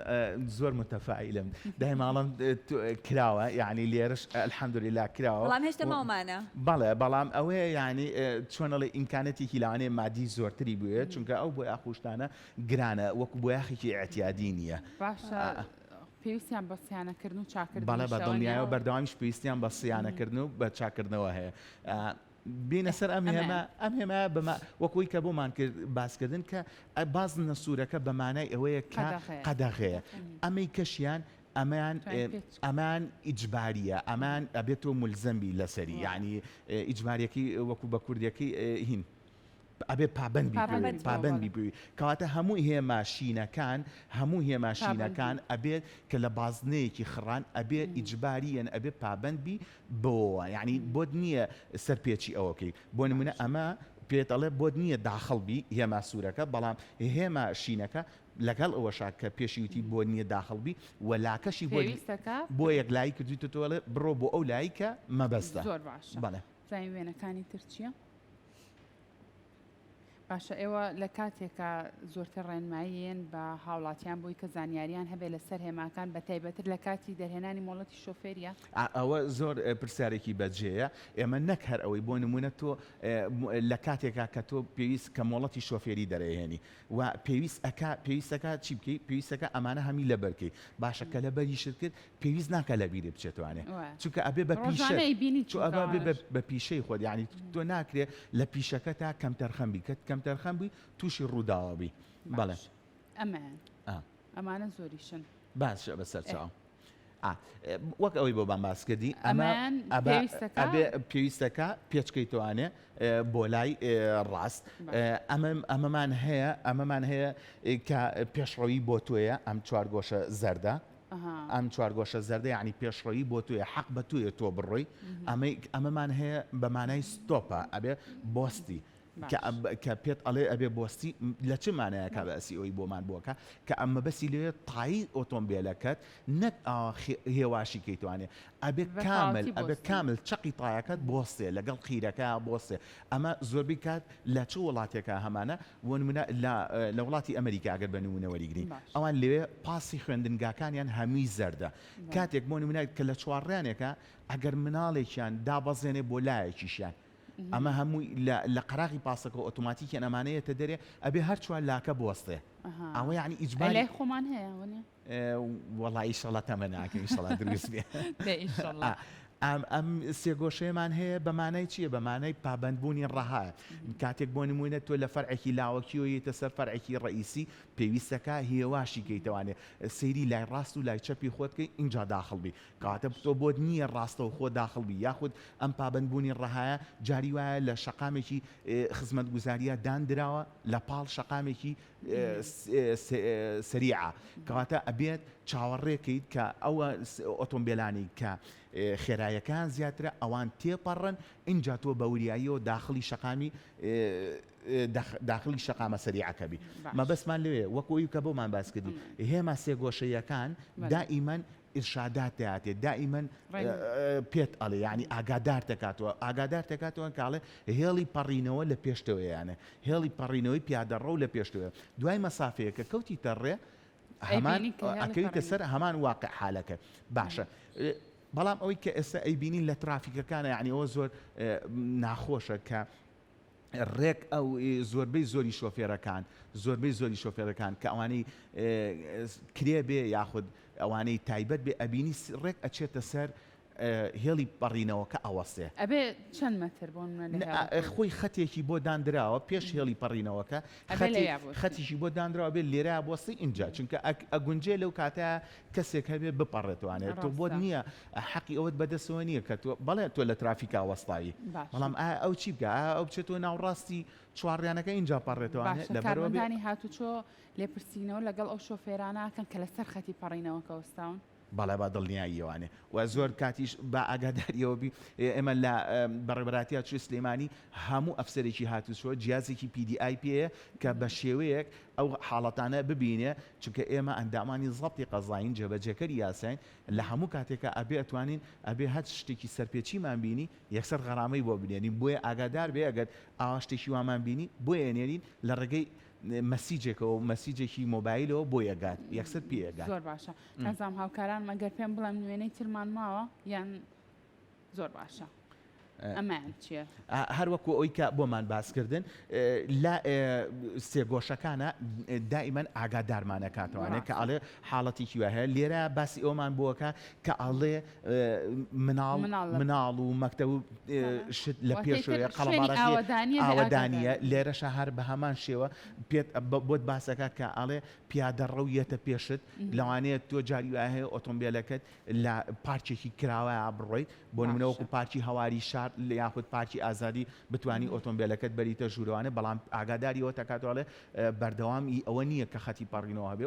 زۆر متەفائیلم دایما ئەڵێم کراوە یعنی لێرەش الحمدلله کراوە بەڵام هێشتا ماومانە. بەڵێ بەڵام ئەوەیە یعنی چۆن ئەڵێ ئیمکانەتێکی لەوانەیە مادی زۆرتری بوێ چونکە ئەو بۆیاخ و شتانە گرانە وەکو بۆیاخێکی ئیعتیادی نییە. باشە پێویستیان بە سیانەکردن و چاکردنیشە بەڵێ بە وەنیە؟ دڵنیایەوە بەردەوامیش پێویستیان بە سیانەکردن و بە چاکردنەوە هەیە. بینە سەر ئەم هێما ئەم هێمایە بەما وەکوی کە بۆمان کرد باسکردن کە بازنە سوورەکە بە مانای ئەوەیە کە قەدەغەیە ئەمەی کەشیان ئەمان ئەمان ئیجباریە ئەمان ئەبێت تۆ ملزەمبی لەسەری یعنی ئیجباریەکەی وەکو بە کوردەکەی هین ئەبێ پابند بی پابند بی بووی کەواتە هەموو هێما شینەکان هەموو هێما شینەکان ئەبێت کە لە بازنەیەکی خڕان ئەبێ ئیجباریەن ئەبێ پابند بی بۆوە یانی بۆت نییە سەرپێچی ئەوە بکەی بۆ نمونە ئەمە پێت ئەڵێ بۆت نییە داخڵ بی هێما سوورەکە بەڵام هێما شینەکە لەگەڵ ئەوەشا کە پێشی وتی بۆ نییە داخڵ بی و لاکەشی بۆ پێویستەکە بۆ یەکلایی کردویتە تۆ ئەڵێ بڕۆ بۆ ئەو لای کە مەبەستە زۆر باشە بەڵێ. بزانین وێنەکانی تر چییە؟ باشە ئێوە لە کاتێکا زۆرتر ڕێنماییەن بە هاوڵاتیان بۆی کە زانیاریان هەبێت لەسەر هێماکان بە تایبەتر لە کاتی دەرهێنانی مۆڵەتی شۆفێریە؟ ئەوە زۆر پرسیارێکی بەجێیە، ئێمە نەک هەر ئەوەی بۆ نموونە تۆ لە کاتێکا کە تۆ پێویست کە مۆڵەتی شۆفێری دەرئەهێنی و پێویست ئەکا پێویست ئەکا چی بکەی پێویست ئەکا ئەمانە هەمی لەبەر کەی باشە کە لەبەریشت کرد پێویست ناکا لە بیرت بچێتوانێ چونکە ئەبێ بە پیشە چۆ ئەبێ بە پیشەی خۆت یعنی تۆ ناکرێ لە پیشەکە تا کەمتەرخەم بی کە کەمتەرخەم بووی تووشی ڕووداوە بی بەڵێ ئەمەیان ئەمانە زۆریشن باشە بەسەر چاو. وەک ئەوەی بۆ بان باس کردی ئەمە پێویستەکە پێچکەیتوانێ بۆ لای ڕاست ئەمەمان هەیە ئەمەمان هەیە کە پێشڕەوی بۆ تۆیە ئەم چوارگۆشە زەردە ئەم چوارگۆشە زەردە یانی پێشڕەوی بۆ تۆیە حەق بە تۆیە تۆ بڕۆی ئەمەی ئەمەمان هەیە بە مانای ستۆپە ئەبێ بۆستی کە پێت ئەڵێ ئەبێ بۆستی لە چ مانایەکە بە ئەسی ئەوی بۆمان بۆکە کە ئەم مەبەسی لێ تایی ئۆتۆمبیلەکەت نەک هێواشی کەیتوانێ ئەبێ کامل ئەبێ کامل چەقی تایەکەت بۆستێ لەگەڵ قیرەکە بۆستێ ئەمە زۆربەی کات لە چ وڵاتێکا هەمانە بۆ نمونە لە لە وڵاتی ئەمریکا ئەگەر بە نمونە وەریگرین ئەوان لەوێ پاسی خوێندنگاکانیان هەمووی زەردە کاتێک بۆ نمونە کە لە چوارڕیانێکە ئەگەر مناڵێکیان دابەزێنێ بۆ لایەکیشیان ئەمە هەمووی لە لە قەراغی پاسەکە ئۆتۆماتیکیان ئەمانەیەتە دەرێ ئەبێ هەر چوار لاکە بوەستێ ئەوە یعنی ئیجباری لای خۆمان هەیە وەنیە؟ وەڵا ئیشەڵا تەمەناکەم ئیشەڵا دروست بێ ئەم ئەم سێگۆشەیەمان هەیە بە مانای چییە بە مانای پابەندبوونی ڕەها کاتێک بۆ نمونە تۆ لە فەرعێکی لاوەکیەوە یتە سەر فەرعێکی ڕئیسی پێویستەکە هێواشی کەیتەوانێ سەیری لای ڕاست و لای چەپی خۆت کەی ئینجا داخڵ بی کەواتە تۆ بۆت نییە ڕاستەوخۆ داخڵ بی یاخود ئەم پابەندبوونی ڕەهایە جاری وایە لە شەقامێکی خزمەتگوزاریە داندراوە لە پاڵ شەقامێکی سەریعە کەواتە ئەبێت چاوەڕێ کەیت کە ئەوە ئۆتۆمبیلانی کە خێرایەکان زیاترە ئەوان تێپەڕن ئینجا تۆ بە وریاییەوە داخلی شەقامی داخلی شەقامە سەریعەکە بی مەبەستمان لەوێ وەکۆی کە بۆمان باس کردی هێما سێگۆشەیەکان دائیمەن ئیرشادات دەیاتێ دائیمەن پێت ئەڵێ یانی ئاگادار دەکاتەوە ئاگادار دەکاتەوە کاڵێ هێڵی پەڕینەوە لە پێشتەوەیانە هێڵی پەڕینەوەی پیادەڕەو لە پێشتەوە دوای مەسافەیە کە کەوتیتە ڕێ هەمان ئەکەویتە سەر هەمان واقع حالەکە باشە بەڵام ئەوەی کە ئێستا ئەیبینین لە ترافیکەکانە یعنی ئەوە زۆر ناخۆشە کە ڕێک ئەو زۆربەی زۆری شۆفێرەکان زۆربەی زۆری شۆفێرەکان کە ئەوانەی کرێ بێ یاخود ئەوانەی تایبەت بێ ئەبینی ڕێک ئەچێتە سەر هێڵی پەڕینەوەکە ئەوەستێ. ئەبێ چەند مەتر بۆ نمونە لە هێڵەکەی؟ خۆی خەتێکی بۆ داندراوە پێش هێڵی پەڕینەوەکە ئەبێ لەویا بوەستێ. خەتیشی بۆ دانراوە بێ لێرە بوەستی ئینجا چونکە ئەگونجێ لەو کاتە کەسێک هەبێ بپەڕێتوانێت تۆ بۆت ڕاستە. نییە حەقی ئەوەت بەدەستەوە نییە کە تۆ بەڵێ تۆ لە ترافیکا وەستاوی باشە. بەڵام ئایا ئەو چی بکا ئایا ئەو بچێتەوە ناوڕاستی چوارڕیانەکە ئینجا پەڕێتەوانێ باشە لەبەرئەوە بێ کارمەندانی هاتوچۆ لێپرسینەوە لەگەڵ ئەو شۆفێرانە ئەکەن کە لەسەر خەتی پەڕینەوەکە وەستاون؟ بەڵێ بە دڵنیاییەوانێ و زۆر کاتیش با ئاگاداریەوە بی ئێمە لە بەڕێوەبەرایەتی هاتوچۆی سلێمانی هەموو ئەفسەرێکی هاتوچۆ جیازێکی PDI پێیە کە بە شێوەیەک ئەو حاڵەتانە ببینێ چونکە ئێمە ئەندامانی زەبتی قەزایین جێبەجێکەری یاساین لە هەموو کاتێکا ئەبێ ئەتوانین ئەبێ هەر شتێکی سەرپێچیمان بینی یەکسەر غەرامەی بۆ بنێرین بۆیە ئاگادار بێ ئەگەر ئاوا شتێکی وامان بینی بۆی ئەنێرین لە ڕێگەی مەسیجێکەوە مەسیجێکی مۆبایلەوە بۆی ئەگات یەکسەر پێی ئەگات. زۆر باشە نازانم هاوکارانم ئەگەر پێم بڵێن وێنەی ترمان ماوە یان زۆر باشە ئەمەیان چییە؟ هەر وەکو ئەوی کە بۆمان باسکردن لە سێگۆشەکانە دائیمەن ئاگادارمانەکاتەوانێ کە ئەڵێ حاڵەتێکی وای هەیە لێرە باسی ئەومان بۆکە کە ئەڵێ مناڵ مناڵ و مەکتەب و شت لە پێشەوەیە قەڵەباڵغی ئاوەدانیە لێرەشە هەر بە هەمان شێوە پێت بۆت باسەکە کە ئەڵێ پیادەڕەو یەتە پێشت لەوانەیە تۆ جاری وای هەیە ئۆتۆمبیلەکەت لە پارکێکی کراوەیا بڕۆیت بۆ نمونە وەکو پارکی هەواری شار یاخود پارکی ئازادی بتانی ئۆتۆمبیلەکەت بەریتە ژوورەوانێ بەڵام ئاگاداری ئەوە تەکاتەوە ئەڵێ بەردەوام ئی ئەوە نییە کە خەتی پەڕینەوە هەبێ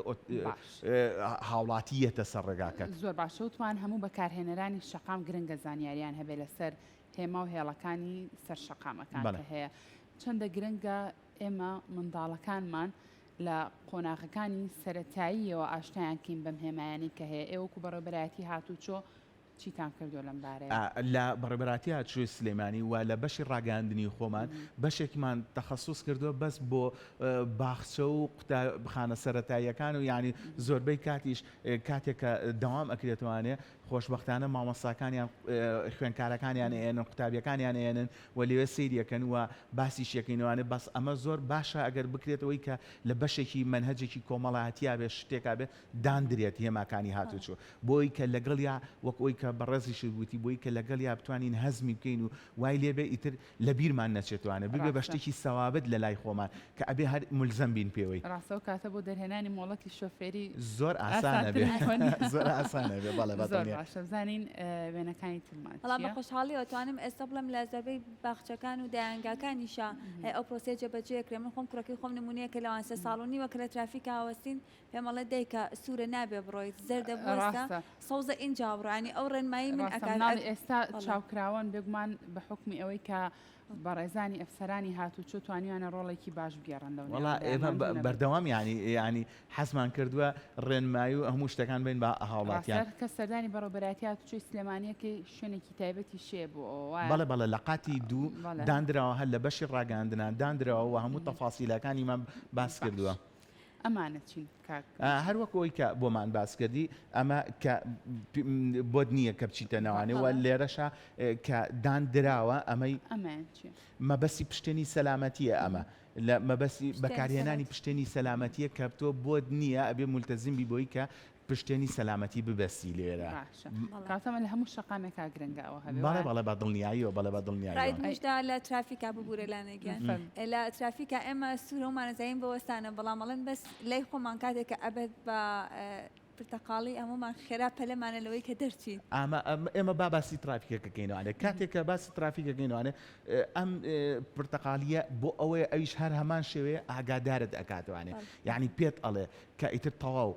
هاوڵاتی یەتە سەر ڕێگاکەت. زۆر باشە وتمان هەموو بەکارهێنەرانی شەقام گرنگە زانیاریان هەبێ لەسەر هێما و هێڵەکانی سەر شەقامەکان کە هەیە چەندە گرنگە ئێمە منداڵەکانمان لە قۆناغەکانی سەرەتاییەوە ئاشنایان کەین بەم هێمایانەی کە هەیە، ئێوە وەکو بەڕێوەبەرایەتی هاتوچۆ چیتان کردووە لەم بارەیە؟ لە بەڕێوەبەرایەتی هاتوچۆی سلێمانی و لە بەشی ڕاگەیاندنی خۆمان بەشێکمان تەخەسوس کردووە بەس بۆ باخچە و قوتابخانە سەرەتاییەکان و یانی زۆربەی کاتیش کاتێک کە دەوام ئەکرێتەوانێ خۆشبەختانە مامۆستاکانیان خوێندکارەکانیان ئەیەنن قوتابیەکانیان ئەیەنن و لەوێ سەیری ئەکەن و باسیشی ئەکەین ئەوانە بەس ئەمە زۆر باشە ئەگەر بکرێت ئەوەی کە لە بەشێکی مەنهەجێکی کۆمەڵایەتیا بێ شتێکا بێ داندرێت هێماکانی هاتوچۆ بۆی کە لەگەڵیا وەک ئەوی کە بەڕێزیشت وتی بۆی کە لەگەڵیا بتوانین هەزمی بکەین و وای لێ بێ ئیتر لە بیرمان نەچێتوانێ ببێ بە شتێکی سەوابت لە لای خۆمان کە ئەبێ هەر مولزەم بین پێوەی. ڕاستە ئەو کاتە بۆ دەرهێنانی مۆڵەتی شۆفێری زۆر ئاسانە بێ زۆر ئاسانە بێ بەڵێ بە زۆر باشە بزانین وێنەکانی ترمان وەڵا بە خۆشحاڵیەوە توانم ئێستا بڵێم لە زۆربەی باخچەکان و دایەنگاکانیشا ئەو پرۆسەیە جێبەجێ ئەکرێ من خۆم کوڕەکەی خۆم نمونەیەکە لەوان سێ ساڵ و نیوە کە لە ترافیکا وەستین پێم ئەڵێ دایکە سوورە نابێ بڕۆیت زەردە بوەستە سەوزە ئینجا بڕۆ یانی ئەو ڕێنمایی من ئەکات مناڵی ئێستا چاوکراوەن بێگومان بە حوکمی ئەوەی کە بەڕێزانی ئەفسەرانی هاتوچۆ توانیویانە ڕۆڵێکی باش بگێڕن لەو وەڵا ئێمە بەردەوام یانی یانی حەزمان کردووە ڕێنمایی و هەموو شتەکان بین بە هاوڵاتیان کە سەردانی بەڕێوەبەرایەتی هاتوچۆی سلێمانیەکەی شوێنێکی تایبەتی شێ بۆ ئەوە بەڵێ بەڵێ لە قاتی دوو داندراوە هەر لە بەشی ڕاگەیاندنان داندراوە و هەموو تەفاسیلەکانیمان باس کردووە. ئەمانە چین کاک؟ هەر وەک ئەوەی کە بۆمان باس کردی ئەمە کە بۆت نییە کە بچیتە ناوانێ وە لێرەشە کە داندراوە ئەمەی مەبەستی پشتێنی سەلامەتیە ئەمە لە مەبەستی بەکارهێنانی پشتێنی سەلامەتیە کە تۆ بۆت نییە ئەبێ مولتەزیم بی بۆی کە پشتێنی سەلامەتی ببەستی لێرە. باشە کەواتە ئەمە لە هەموو شەقامێکا گرنگە ئەوە هەبێ بەڵێ بەڵێ بە دڵنیاییەوە بەڵێ بە دڵنیاییەوە. ڕایت مژدە لە ترافیکا ببورە لانە گیان لە ترافیکا ئێمە سوورە و مانەزایین بە وەستانە بەڵام ئەڵێن بەس لای خۆمان کاتێک کە ئەبێت بە پرتەقاڵی هەموومان خێرا پەلەمانە لەوەی کە دەرچین. ئامە ئێمە با باسی ترافیکەکە کەینەوانێ کاتێک کە باسی ترافیکەکەینەوانێ ئەم پرتەقالیە بۆ ئەوەیە ئەویش هەر هەمان شێوەیە ئاگادارت ئەکاتوانێ یعنی پێت ئەڵێ کە ئیتر تەواو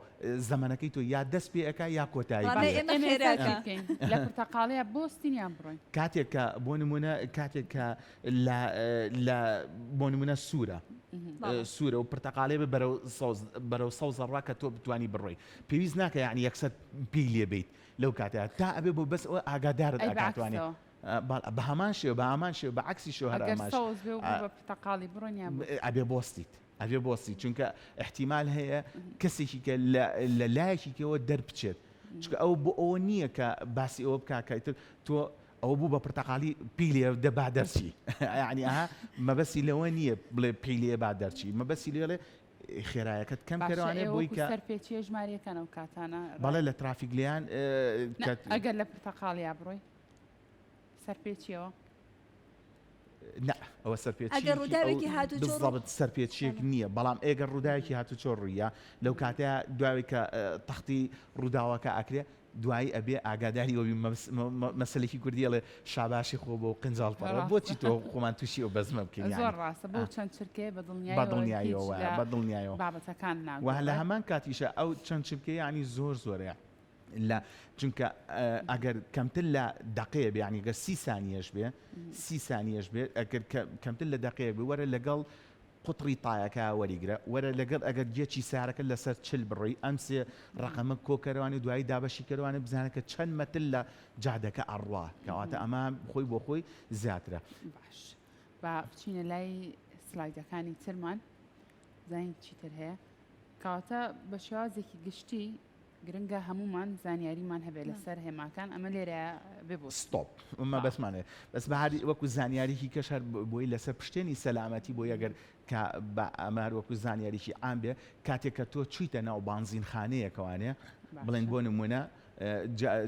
زەمەنەکەی تۆ یا دەست پێ ئەکا یا کۆتایی پێ ئێمە خێرا بکەین لە پرتەقاڵیە بۆستین یان بڕۆین کاتێک کە بۆ نمونە کاتێک کە لە لە بۆ نمونە سوورە سوورە و پرتەقالێ بە بەرەو سەوز بەرەو سەوزە ڕا کە تۆ بتانی بڕۆی پێویست ناکە یعنی یەکسەر پێی لێ بیت لەو کاتە تا ئەبێ بۆ بەس ئەوە ئاگادارت ئەکاتوانێ بە هەمان شێوە بە هەمان شێوە بە عەکسی شێوە هەر ئەگەر سەوز بێ و بە پرتەقاڵی بڕۆین یان ئەبێ بۆستیت ئەبێ بۆستی چونکە احتیمال هەیە کەسێکی کە لە لایەکی کەوە دەربچێت چونکە ئەو بۆ ئەوە نییە کە باسی ئەوە بکە کە ئیتر تۆ ئەوە بوو بە پرتەقالی پێی لێ دەبا دەرچی یعنی ئەها مەبەستی لەوە نییە بڵێ پێی لێ با دەرچی مەبەستی لێڵێ خێرایەکەت کەم کەرانێ بۆی کە سەرپێچیە ژمارەکان ئەو کاتانە بەڵێ لە ترافیک لیان ئەگەر لە پرتەقاڵیا بڕۆی سەرپێچیەوە نا ئەوە سەرپێچی ئەگەر ڕووداوێکی هاتوچۆ ڕوو- بالضبط سەرپێچیەک نییە بەڵام ئێگەر ڕووداوێکی هاتوچۆ ڕوویە لەو کاتەیە دواوی کە تەختی ڕووداوەکە ئەکرێ دوایی ئەبێ ئاگاداری ئەوی مەسەلێکی کوردی ئەڵێ شاباشی خۆ بۆ قنجاڵ پەڕە بۆچی تۆ خۆمان تووشی ئەو بەزمە بکەین زۆر یانی ڕاستە بۆ چەند چرکەیە بە دڵنیاییەوە بە دڵنیاییەوە هیچ وایە لە بە دڵنیایەوە بابەتەکان وە لە ناگۆڕێت هەمان کاتیشە ئەو چەند چرکەیە یانی زۆر زۆرە. لە چونکە ئەگەر کەمتر لە دەقەیە بێ یانی گەر سی سانیەش بێ سی سانیەش بێ ئەگەر کەمتر لە دەقەیەک بێ وەرە لەگەڵ قوتڕی تایەکە وەریگرە وەرە لەگەڵ ئەگەر گێچی سارەکە لەسەر چل بڕۆی ئەم سێ ڕەقەمە کۆکەرەوانی و دوایی دابەشی کەرەوانە بزانە کە چەند مەتر لە جادەکە ئەڕوا کەواتە ئەمە خۆی بۆ خۆی زیاترە. باش با بچینە لای سلایدەکانی ترمان بزانین چیتر هەیە کەواتە بە شێوازێکی گشتی گرنگە هەموومان زانیاریمان هەبێت لەسەر هێماکان ئەمە لێرە ببوو ستۆپ مەبەستمانێ بەس بە هەر وەکو زانیاریی کەش هەر بۆی لەسەر پشتێنی سەلامەتی بۆ ئەگەر کە بە ئەمە هەر وەکو زانیاریی عام بێ کاتێک کە تۆ چوویتە ناو بانزینخانەیەکەوانێ بڵێن بۆ نمونە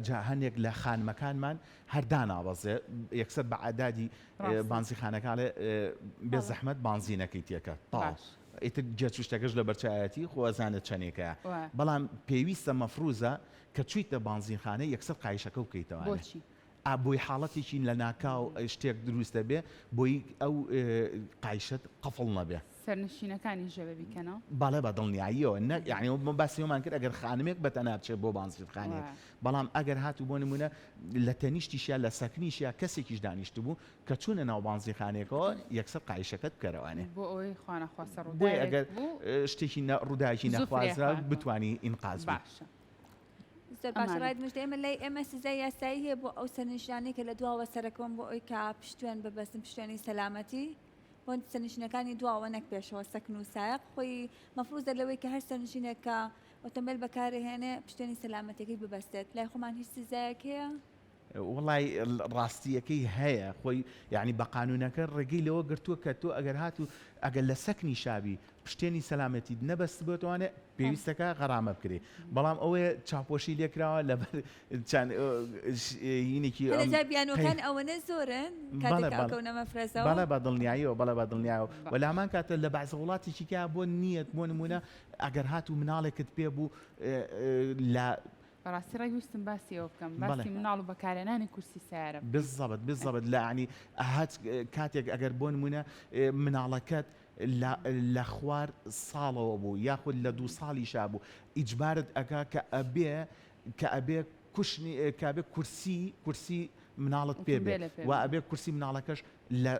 جا هەندێک لە خانمەکانمان هەر دانابەزێ یەکسەر بە عدادی بانزیخانەکانێ بێ زەحمەت بانزینەکەی تێکە تاو ئیتر گێچ و شتەکەش لەبەر چاویەتی خۆ ئەزانێت چەنێکەیە بەڵام پێویستە مەفروزە کە چویتە بانزینخانە یەکسەر قایشەکە بکەیتەوە بۆچی؟ ئا بۆی حاڵەتێکی لەناکاو شتێک دروست دەبێ بۆی ئەو قایشەت قفڵ نەبێ. سەرنشینەکانیش دەبێ بیکەنەوە؟ بەڵێ بە دڵنیاییەوە نە یانی باسی ئەومان کرد ئەگەر خانمێک بە تەنها بچێت بۆ بانزینخانەیەک بەڵام ئەگەر هاتوو بۆ نمونە لە تەنیشتیشیا لە سەکنیشیا کەسێکیش دانیشتبوو کە چوونە ناو بانزینخانەیەکەوە یەکسەر قایشەکەت بکەرەوانێ. بۆ ئەوەی خوانەخواستە بۆیە ڕووداوێک ئەگەر بوو شتێکی نە ڕووداوێکی زوو فریا نەخوازراو خواردنەوە. بتوانی ئینقاز بی. باشە. زۆر باشە ئەمانە. ڕایت مژدە ئێمە لای ئێمە سزای یاسایی هەیە بۆ ئەو سەرنشینانەی کە لە دواوە سەرەکەون بۆ ئەوی کە پشتوێن ببەستن پشتوێنی سەلامەتی بۆ سەرنشینەکانی دواوە نەک پێشەوە سەکن و سایەق خۆی مەفروزە لەوەی کە هەر سەرنشینێک کە ئۆتۆمبێل بەکارهێنێ پشتێنی سەلامەتیەکەی ببەستێت لای خۆمان هیچ سزایەک هەیە؟ وەڵای ڕاستیەکەی هەیە خۆی یعنی بە قانونەکە ڕێگەی لەوە گرتووە کە تۆ ئەگەر هاتوو ئەگەر لە سەکنی شابی پشتێنی سەلامەتیت نەبەستبێتوانێ پێویستەکە غەرامە بکرێ بەڵام ئەوەیە چاپۆشی لێکراوە لەبەر چەند هینێکی هەنێ جار بیانووەکان ئەوەنە زۆرن کاتێک کە ئەکەونە مەفرەزەوە. بەڵێ بە دڵنیاییەوە بەڵێ بە دڵنیایەوە وە لە هەمان کاتە لە بەعزە وڵاتێکی کە بۆ نییە بۆ نموونە ئەگەر هاتوو مناڵێکت پێ بوو لە بەڕاستی ڕێک ویستم باسی ئەوە بکەم باسی مناڵ و بەکارهێنانی کورسی سەیارە بکەین. بالضبط بالضبط لە یانی هەچ کاتێک ئەگەر بۆ نموونە مناڵەکەت لە لە خوار ساڵەوە بوو یاخود لە دوو ساڵیشا بوو ئیجبارت ئەکا کە ئەبێ کە ئەبێ کوشنی کە ئەبێ کورسی کورسی مناڵت پێ بێ ئۆتۆمبێلە پێ و بێ. ئەبێ کورسی مناڵەکەش لە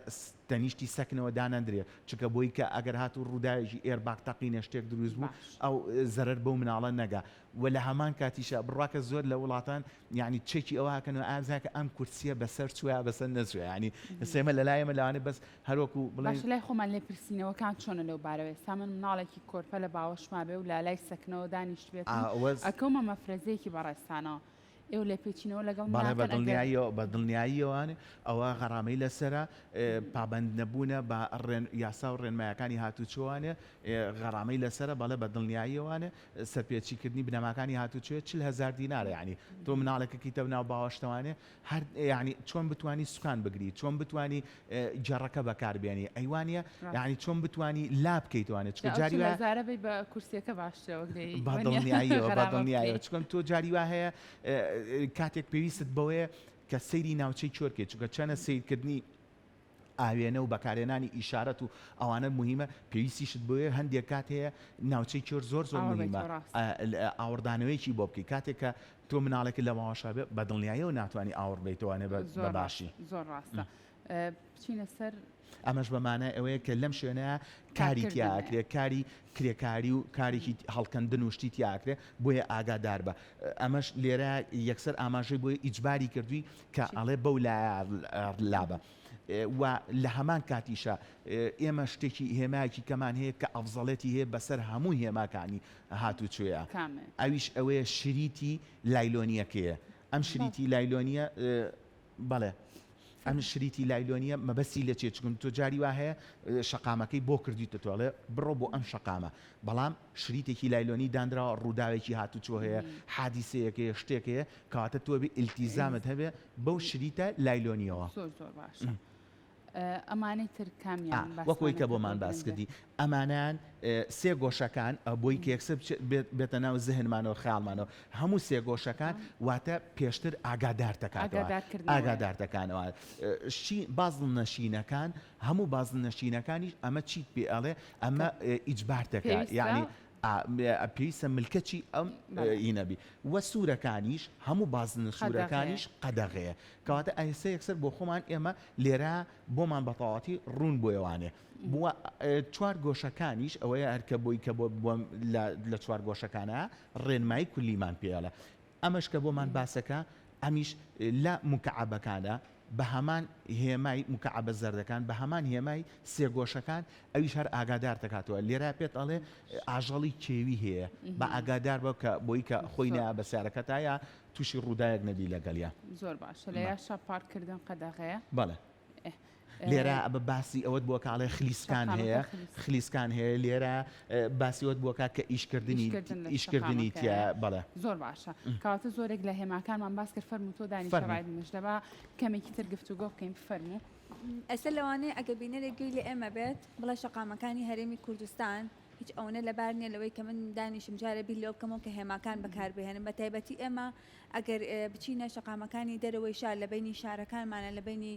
تەنیشتی سەکنەوە دانەندرێ چونکە بۆی کە ئەگەر هاتوو ڕووداوێکی ئێرباگ تەقینە شتێک دروست بوو باش. ئەو زەرەر بەو مناڵە نەگا وە لە هەمان کاتیشا بڕواکە زۆر لە وڵاتان یانی چێکی ئەوە ئەکەن و ئازا کە ئەم کورسیە بەسەر چوە یا بەسەر نەچوە یانی ئێستا ئێمە لەلای ئێمە لەوانەیە بەس هەر وەکو بڵێین. باشە لای خۆمان لێپرسینەوەکان چۆنە لەو بارەوە ئێستا من مناڵێکی کۆرپە لە باوەشما بێ و لە لای سەکنەوە دانیشتبێتم ئا وەز. ئەکەومە مەفرەزەیەکی بەڕێزتانەوە ئێوە لێپێچینەوە لەگەڵ من بەڵێ بە ناکەن ئەگەر. دڵنیاییەوە بە دڵنیاییەوە ئەوە غەرامەی لەسەرە پابەند نەبوونە بە ڕێن یاسا و ڕێنمایەکانی هاتوچۆوانێ غەرامەی لەسەرە بەڵێ بە دڵنیاییەوانێ سەرپێچی کردنی بنەماکانی هاتوچۆیە 40 هەزار دینارە یانی تۆ مناڵێکە کیتە ناو باوەشتەوانێ هەر یانی چۆن بتوانی سوکان بگری چۆن بتوانی گێڕەکە بەکاربێنی ئەیوانە یانی چۆن بتوانی لا بکەیتوانێ چونکە جاری وایە هەزارە بی بە کورسیەکە باشترە وەک لێی بە دڵنیاییەوە بە دڵنیاییەوە چونکە تۆ جاری وا هەیە کاتێک پێویستت بەوەیە کە سەیری ناوچەی چۆرکەی چونکە چەنە سەیرکردنی ئاوێنە و بەکارهێنانی ئیشارەت و ئەوانە موهیمە، پێویستیشت بۆیە هەندێک کات هەیە ناوچەی کێر زۆر زۆر موهیمە ئاوڕدانەوەیەکی بۆ بکەی کاتێک کە تۆ مناڵێکت لە ماوەشا بێ بە دڵنیاییەوە ناتوانی ئاوڕ بەیتەوانێ بە باشی. زۆر ڕاستە بچینە سەر. ئەمەش بە مانای ئەوەیە کە لەم شوێنە کاری تیا ئەکرێ کاری کرێکاری و کارێکی هەڵکەندن و شتی تیا ئەکرێ بۆیە ئاگادار بە ئەمەش لێرە یەکسەر ئاماژەی بۆیە ئیجباری کردووی کە ئەڵێ بەو لایە لابە و لە هەمان کاتیشا ئێمە شتێکی هێمایەکی کەمان هەیە کە ئەفزەڵێتی هەیە بەسەر هەموو هێماکانی هاتوچۆیە ئەویش ئەوەیە شریتی لایلۆنیەکەیە ئەم شریتی لایلۆنیە بەڵێ ئەم شریتی لایلۆنیە مەبەستی لە چیە چونکە تۆ جاری وا هەیە شەقامەکەی بۆ کردویتە تۆ ئەڵێ بڕۆ بۆ ئەم شەقامە بەڵام شریتێکی لایلۆنی دانراوە ڕووداوێکی هاتوچۆ هەیە حادیسەیەک هەیە شتێک هەیە کەواتە تۆ ئەبێ ئیلتیزامت هەبێ بەو شریتە لایلۆنیەوە. زۆر زۆر باشە ئەمانەی تر کامیان وەک ئەوەی کە بۆمان باس کردی ئەمانەیان سێ گۆشەکان بۆی کە یەکسەر بێتە ناو زهنمانەوە خەیاڵمانەوە هەموو سێ گۆشەکان واتە پێشتر ئاگادارتەکاتەوە ئاگادارتەکانەوە شی بازنەشینەکان هەموو بازنەشینەکانیش ئەمە چیت پێ ئەڵێ ئەمە ئیجبارتەکە یعنی. پێویستە ملکەچی ئەم هینە بی وە سوورەکانیش هەموو بازنە سوورەکانیش قەدەغەیە کەواتە ئەیسە یەکسەر بۆ خۆمان ئێمە لێرە بۆمان بەتەواتی ڕوون بۆیەوانێ بووە چوار گۆشەکانیش ئەوەیە هەرکە بۆی کە بۆ لە چوار گۆشەکانە ڕێنمایی کولیمان پێڵە ئەمەش کە بۆمان باسەکە ئەمیش لە مکعبەکانە بە هەمان هێمای مکعبە زەردەکان بە هەمان هێمای سێگۆشەکان ئەویش هەر ئاگادار دەکاتەوە لێرە پێت ئەڵێ ئاژەڵی کێوی هەیە بە ئاگادار بە کە بۆی کە خۆی نیا بە سیارەکەتا یا تووشی ڕووداوێک نەبی لەگەڵیا. زۆر باشە لە یاشا پارک کردن قەدەغەیە؟ بەڵێ. لێرە بە باسی ئەوەت بۆ کاڵێ خلیسکان هەیە خلیسکان هەیە لێرە باسی وەت بۆکە کە ئیشکردنی ئیشکردنی تیا بەڵێ زۆر باشە کەواتە زۆرێک لە هێماکانمان باس کرد فەرموو تۆ دانیشە ڕای مژدەبا کەمێکی تر گفتوگۆ بکەین فەرموو. ئێستا لەوانەیە ئەگەر بینەرێک گوێی لە ئێمە بێت بڵێ شەقامەکانی هەرێمی کوردستان هیچ ئەوەنە لەبار نییە لەوەی کە من دانیشم جارێ بیر لەوە بکەمەوە کە هێماکان بەکاربهێنم بە تایبەتی ئێمە ئەگەر بچینە شەقامەکانی دەرەوەی شار لە بینی شارەکانمانە لە بینی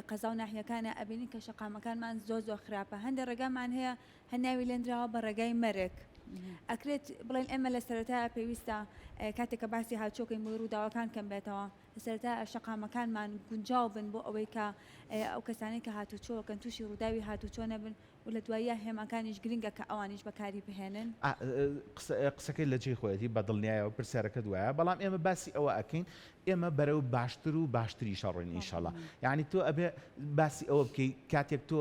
قەزا و ناحیەکانە ئەبینین کە شەقامەکانمان زۆر زۆر خراپە هەندێک ڕێگامان هەیە هەر ناوی لێنراوە بە ڕێگای مەرگ. ئەکرێت بڵێن ئێمە لە سەرەتایە پێویستە کاتێک کە باسی هاوچۆکەین بۆی ڕووداوەکان کەم بێتەوە لە سەرەتا شەقامەکانمان گونجاو بن بۆ ئەوەی کە ئەو کەسانەی کە هاتوچۆکەن تووشی ڕووداوی هاتوچۆ نەبن و لە دواییا هێماکانیش گرنگە کە ئەوانیش بەکاری بهێنن. قسەکەی لە جێی خۆیەتی بە دڵنیایەوە پرسیارەکەت وایە بەڵام ئێمە باسی ئەوە ئەکەین ئێمە بەرەو باشتر و باشتریش ئەڕۆین ئینشەڵا یانی تۆ ئەبێ باسی ئەوە بکەی کاتێک تۆ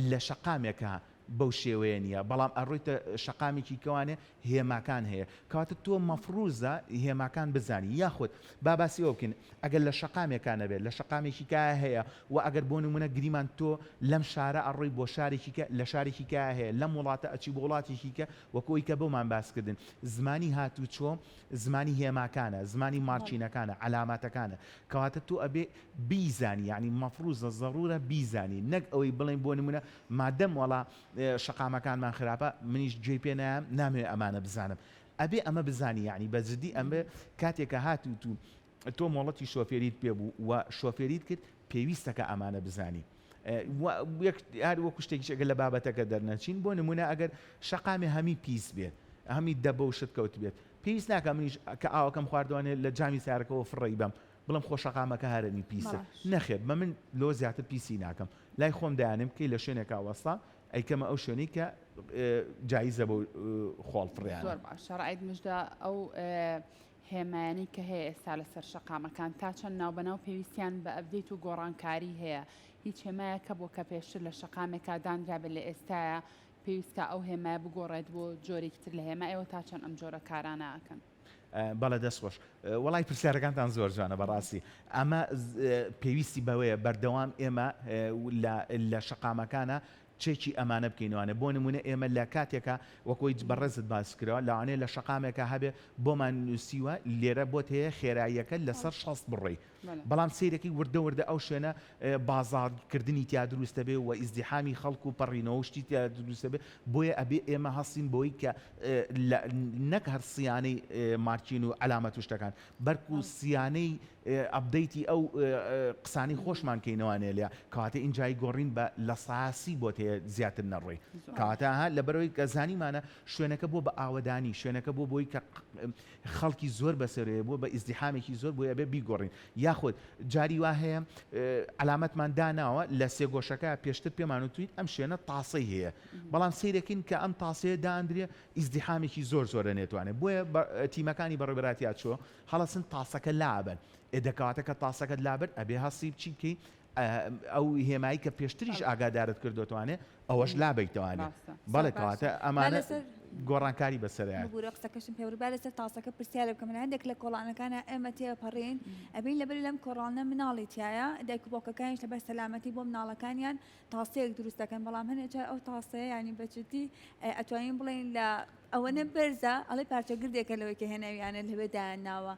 لە شەقامێکا بەو شێوەیە نییە بەڵام ئەڕۆیتە شەقامێکی کەوانێ هێماکان هەیە کەواتە تۆ مەفروزە هێماکان بزانی یاخود با باسی ئەوە بکەین ئەگەر لە شەقامێکا نەبێت لە شەقامێکی کا هەیە و ئەگەر بۆ نمونە گریمان تۆ لەم شارە ئەڕۆی بۆ شارێکی کە لە شارێکی کا هەیە لەم وڵاتە ئەچی بۆ وڵاتێکی کە وەکو ئەوی کە بۆمان باس کردن زمانی هاتوچۆ زمانی هێماکانە زمانی marking ەکانە عەلاماتەکانە کەواتە تۆ ئەبێ بیزانی یانی مەفروزە زەڕورە بیزانی نەک ئەوەی بڵێین بۆ نمونە مادەم وەڵا شەقامەکانمان خراپە منیش گوێی پێ نایەم نامەوێ ئەمانە بزانم ئەبێ ئەمە بزانی یانی بە جدی ئەمە کاتێک کە هاتوویت و تۆ مۆڵەتی شۆفێریت پێ بوو و شۆفێریت کرد پێویستە کە ئەمانە بزانی هەر وەکو شتێکیش ئەگەر لە بابەتەکە دەرنەچین بۆ نمونە ئەگەر شەقامێ هەمی پیس بێت هەمی دەبە و شت کەوت بێت پێویست ناکە منیش کە ئاوەکەم خواردوانێ لە جامی سارەکەەوە فڕێی بەم بڵێم خۆ شەقامەکە هەرەمی پیسە نەخێر بە من لۆ زیاتر پیسی ناکەم لای خۆم دایانێم کەی لە شوێنێکا وەستا ئەیکەمە ئەو شوێنەی کە جایزە بۆ خۆڵ فڕیانە. زۆر باشە ڕائید مژدە ئەو هێمایانەی کە هەیە ئێستا لەسەر شەقامەکان تا چەند ناوبەناو پێویستیان بە update و گۆڕانکاری هەیە هیچ هێمایەک هەبووە کە پێشتر لە شەقامێکا دانرابێت لە ئێستایا پێویستکا ئەو هێمایە بگۆڕێت بۆ جۆرێکی تر لە هێما ئێوە تا چەند ئەم جۆرە کارانە ئەکەن؟ بەڵێ دەست خۆش. وەڵای پرسیارەکانتان زۆر جوانە بەڕاستی ئەمە پێویستی بەوەیە بەردەوام ئێمە لە شەقامەکانە چێکی ئەمانە بکەینوانێ بۆ نمونە ئێمە لە کاتێکە وەکۆی بەڕێزت باس کرا لەوانەیە لە شەقامێکە هەبێ بۆمان نووسیوە لێرە بۆت هەیە خێراییەکە لەسەر 60 بڕۆی بەڵام سەیرەکەی وردە وردە ئەو شوێنە بازاڕ کردنی تیا دروست دەبێ و ئیزدیحامی خەڵک و پەڕینەوە و شتی تیا دروست دەبێ بۆیە ئەبێ ئێمە هەستین بەوەی کە نەک هەر سیانەی marking و عەلامەت و شتەکان بەرکو سیانەی update ی ئەو قسانەی خۆشمان کەینەوانێ لە کەواتە ئینجای گۆڕین بە لە ساسی بۆت هەیە زیاتر نەڕۆی کەواتە ها لەبەرەوەی کە زانیمانە شوێنەکە بۆ بە ئاوەدانی شوێنەکە بۆ بۆی کە خەڵکی زۆر بەسەرەیە بووە بە ئیزدیحامێکی زۆر بۆیە ئەبێ بیگۆڕین یاخود جاری وا هەیە عەلامەتمان داناوە لە سێگۆشەکە پێشتر پێمان وتوین ئەم شوێنە تاسەی هەیە بەڵام سەیرەکەین کە ئەم تاسەیە داندرێ ئیزدیحامێکی زۆر زۆرە نێتوانێت بۆیە تیمەکانی بەڕێوەبەرایەتی چۆ هەڵەسن تاسەکە لابەن ئێ دەکەواتە کە تاسەکەت لابرد ئەبێ هەستی بچی بکەی ئەو هێمایی کە پێشتریش ئاگادارت کردۆتوانێ ئەوەش لابەیتوانێ بەڵێ کەواتە ئەمانە گۆڕانکاری بەسەرە. ببورە قسەکەشم پێ بڕی با لەسەر تاسەکە پرسیارێ بکەم لە هەندێک لە کۆڵانەکانا ئێمە تێپەڕین ئەبین لەبەری لەم کۆڵانە مناڵی تایە دایک و باوکەکانیش لەبەر سەلامەتی بۆ مناڵەکانیان تاسەیەک دروست دەکەن بەڵام هەنێ جار ئەو تاسەیە ینی بە جدی ئەتوانین بڵێین لە ئەوەنە بەرزە ئەڵێ پارچە گردێکە لەوەی کە هێناویانە لەوێ دایان ناوە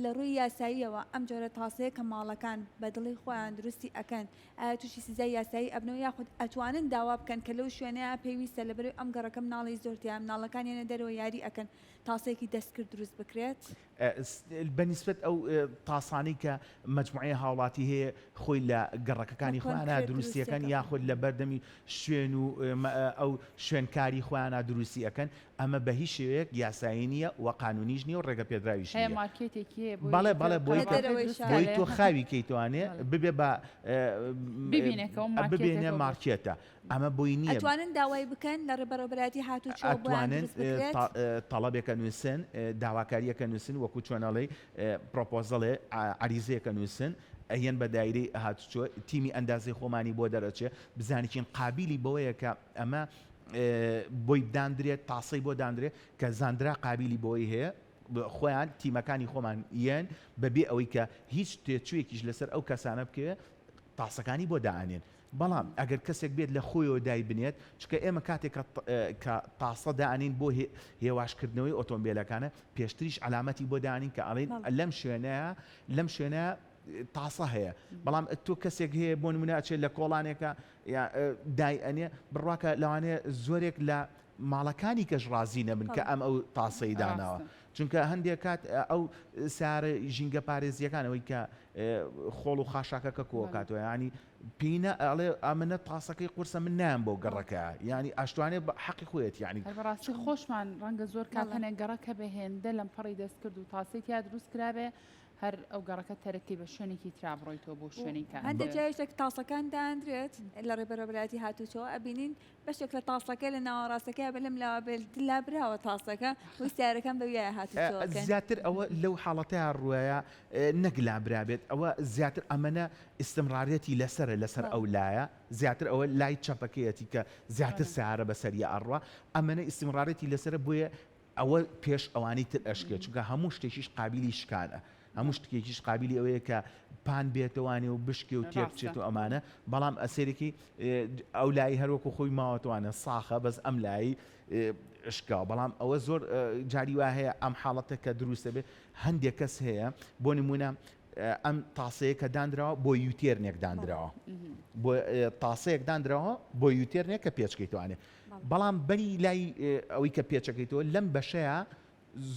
لە ڕووی یاساییەوە ئەم جۆرە تاسەیە کە ماڵەکان بە دڵی خۆیان دروستی ئەکەن ئایا تووشی سزای یاسایی ئەبنەوە یاخود ئەتوانن داوا بکەن کە لەو شوێنەیا پێویستە لەبەرئەوەی ئەم گەڕەکە مناڵی زۆر تیایە مناڵەکان یەنە دەرەوە یاری ئەکەن تاسەیەکی دەستکرد دروست بکرێت؟ بە نیسبەت ئەو تاسانەی کە مەجموعەی هاوڵاتی هەیە خۆی لە گەڕەکەکانی خۆیانا دروستی ئەکەن یاخود لە بەردەمی شوێن و ئەو شوێنکاری خۆیانا دروستی ئەکەن ئەمە بە هیچ شێوەیەک یاسایی نییە و قانونیش نییە و ڕێگە پێدراویش هەیە نییە. مارکێتێکی هەیە بۆی بەڵێ تۆ بەڵێ بۆی قەرارەکە کە لە دەرەوەی دروست شار. بۆی کەێ تۆ خاوی کەیتوانێ ببێ بە ببینێکەوە ببێنە مارکێتێکەوە بۆ مارکێتە ئەمە بۆی نییە. ئەتوانن داوای بکەن لە بەڕێوەبەرایەتی هاتوچۆ بۆیان ئەتوانن دروست بکرێت؟ تەڵەبێک ئەنووسن، داواکارییەک ئەنووسن، وەکو چۆن ئەڵێی proposal ێ، عەریزەیەک ئەنووسن، ئەیەن بە دایرەی هاتوچۆ، تیمی ئەندازەی خۆمانی بۆ دەرئەچێ، بزانیکین قابیلی بەوەیە کە ئەمە بۆی داندرێت، تاسەی بۆ داندرێت، کە زاندرا قابیلی بەوەی هەیە، خۆیان تیمەکانی خۆمان یەن بەبێ ئەوەی کە هیچ تێچوویەکیش لەسەر ئەو کەسانە بکەوێ تاسەکانی بۆ دائەنێن. بەڵام ئەگەر کەسێک بێت لە خۆیەوە دایبنێت، چونکە ئێمە کاتێک کە کە تاسە دائەنێین بۆ هێواشکردنەوەی ئۆتۆمبێلەکانە، پێشتریش عەلامەتی بۆ دانین کە ئەڵێین لەم شوێنەیە لەم شوێنە تاسە هەیە، بەڵام تۆ کەسێک هەیە بۆ نمونە ئەچێت لە کۆڵانێکە دای ئەنێ، بڕواکە لەوانەیە زۆرێک لە ماڵەکانی کەش ڕازی نەبن کە ئەم ئەو تاسەی داناوە، چونکە هەندێک کات ئەو سارە ژینگە پارێزیەکان ئەوەی کە خۆڵ و خاشاکەکە کۆکاتەوە ینی پێی نا ئەڵێ ئەمنە تاسەکەی قورسە من نایەم بۆ گەڕەکە یانی ئاشتوانێ بە حەقی خۆیەتی یانی. هەر بەڕاستی خۆشمان ڕەنگە زۆر کات هەنێک گەڕەک هەبێ هێندە لەمپەڕی دەستکرد و تاسەی تیا دروست کرابێ هەر ئەو گەڕەکە تەرک کەی بە شوێنێکی ترا بڕۆیتەوە بۆ شوێنی کار. هەندێک جاریش لە تاسەکان داندرێت لە ڕێبەرەبەرایەتی هاتوچۆ ئەبینین بەشێک لە تاسەکە لە ناوەڕاستەکەیا بە لەم لاوە بێ لابراوە تاسەکە و سیارەکان بە ویایە هاتوچۆ ئەکەن. زیاتر ئەوە لەو حاڵەتەیا ڕوەیە نەک لابرابێت ئەوە زیاتر ئەمەنە ئیستمڕاریەتی لەسەرە لەسەر ئەو لایە زیاتر ئەوە لای چەپەکەیەتی کە زیاتر سەیارە بەسەریا ئەڕوا ئەمەنە ئیستمڕارێتی لەسەرە بۆیە ئەوە پێش ئەوانی تر ئەشکێت چونکە هەموو شتێکیش قابیلی شکانە هەموو شتێکیش قابیلی ئەوەیە کە پان بێتەوانێ و بشکێ و تێک بچێت و ئەمانە بەڵام ئەسێرێکی ئەو لای هەروەکو خۆی ماوەتوانە ساخە بەس ئەم لای شکاوە بەڵام ئەوە زۆر جاری وا هەیە ئەم حاڵەتە کە دروستە بێ هەندێک کەس هەیە بۆ نمونە ئەم تاسەیە کە دانراوە بۆ U-turn ێک دانراوە بۆ تاسەیەک دانراوە بۆ U-turn ێک کە پێچکەیتوانێ بەڵام بەری لای ئەوەی کە پێچەکەیتەوە لەم بەشەیە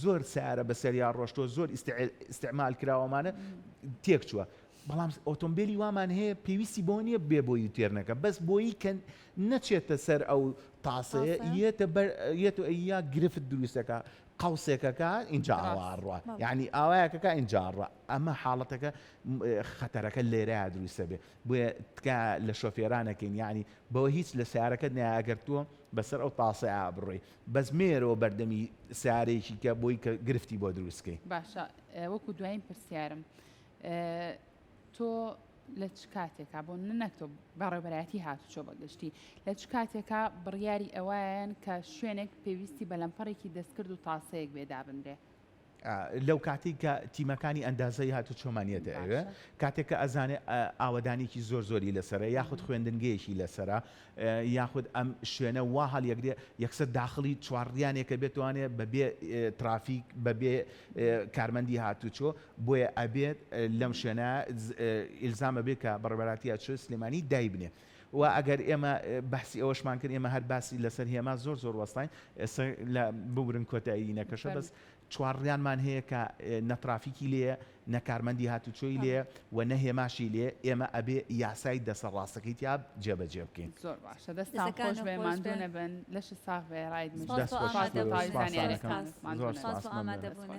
زۆر سیارە بەسەریا ڕۆشتووە زۆر ئیستعمال کراوەمانە تێک چووە بەڵام ئۆتۆمبیلی وامان هەیە پێویستی بۆ نییە بێ بۆ U-turn ەکە بەس بۆی کە نەچێتە سەر ئەو تاسەیە یەتە بەر یەتە یا گرفت دروستەکە قەوسێکەکە ئینجا ئاوا ئەڕوا یانی ئاوایەکەکە ئینجا ئەڕوا ئەمە حاڵەتەکە خەتەرەکە لێرەیا دروستە بێ بۆیە تکا لە شۆفێرانەکەین یانی بەوە هیچ لە سیارەکەت نایە ئەگەر تۆ بەسەر ئەو تاسەیا بڕۆی بەس مێرەوە بەردەمی سیارەیەکی کە بۆی کە گرفتی بۆ دروستکەی. باشە وەکو دوایین پرسیارم تۆ لە چ کاتێکا بۆ نەک تۆ بەڕێوەبەرایەتی هاتوچۆ بە گشتی لە چ کاتێکا بڕیاری ئەوایەن کە شوێنێک پێویستی بە لەمپەڕێکی دەستکرد و تاسەیەک بێ دابنرێ؟ لەو کاتەی کە تیمەکانی ئەندازەی هاتوچۆمان یەتە ئەوێ کاتێک کە ئەزانێ ئاوەدانێکی زۆر زۆری لەسەرە یاخود خوێندنگەیەکی لەسەرە یاخود ئەم شوێنە وا هەڵیەگرێ یەکسەر داخڵی چوارڕیانێکە بێتوانێ بەبێ ترافیک بەبێ کارمەندی هاتوچۆ بۆیە ئەبێت لەم شوێنە ئیلزام ئەبێت کە بەڕێوەبەرایەتی هاتوچۆی سلێمانی دایبنێ و ئەگەر ئێمە بەحسی ئەوەشمان کرد ئێمە هەر باسی لەسەر هێما زۆر زۆر وەستاین ئێستا لە ببورن کۆتایی نەکەشە بەس چوارڕیانمان هەیە کە نە ترافیکی لێیە نە کارمەندی هاتوچۆی لێیە و نە هێماشی لێیە ئێمە ئەبێ یاسای دەسە ڕاستەکەی تیا جێبەجێ بکەین. زۆر باشە دەستان خۆش بێ ماندوو نەبن لەشت ساغ بێ ڕاید دەست خۆش زانیاریەکانت ماندوو زۆر نەبن. سپاس مەمنونم.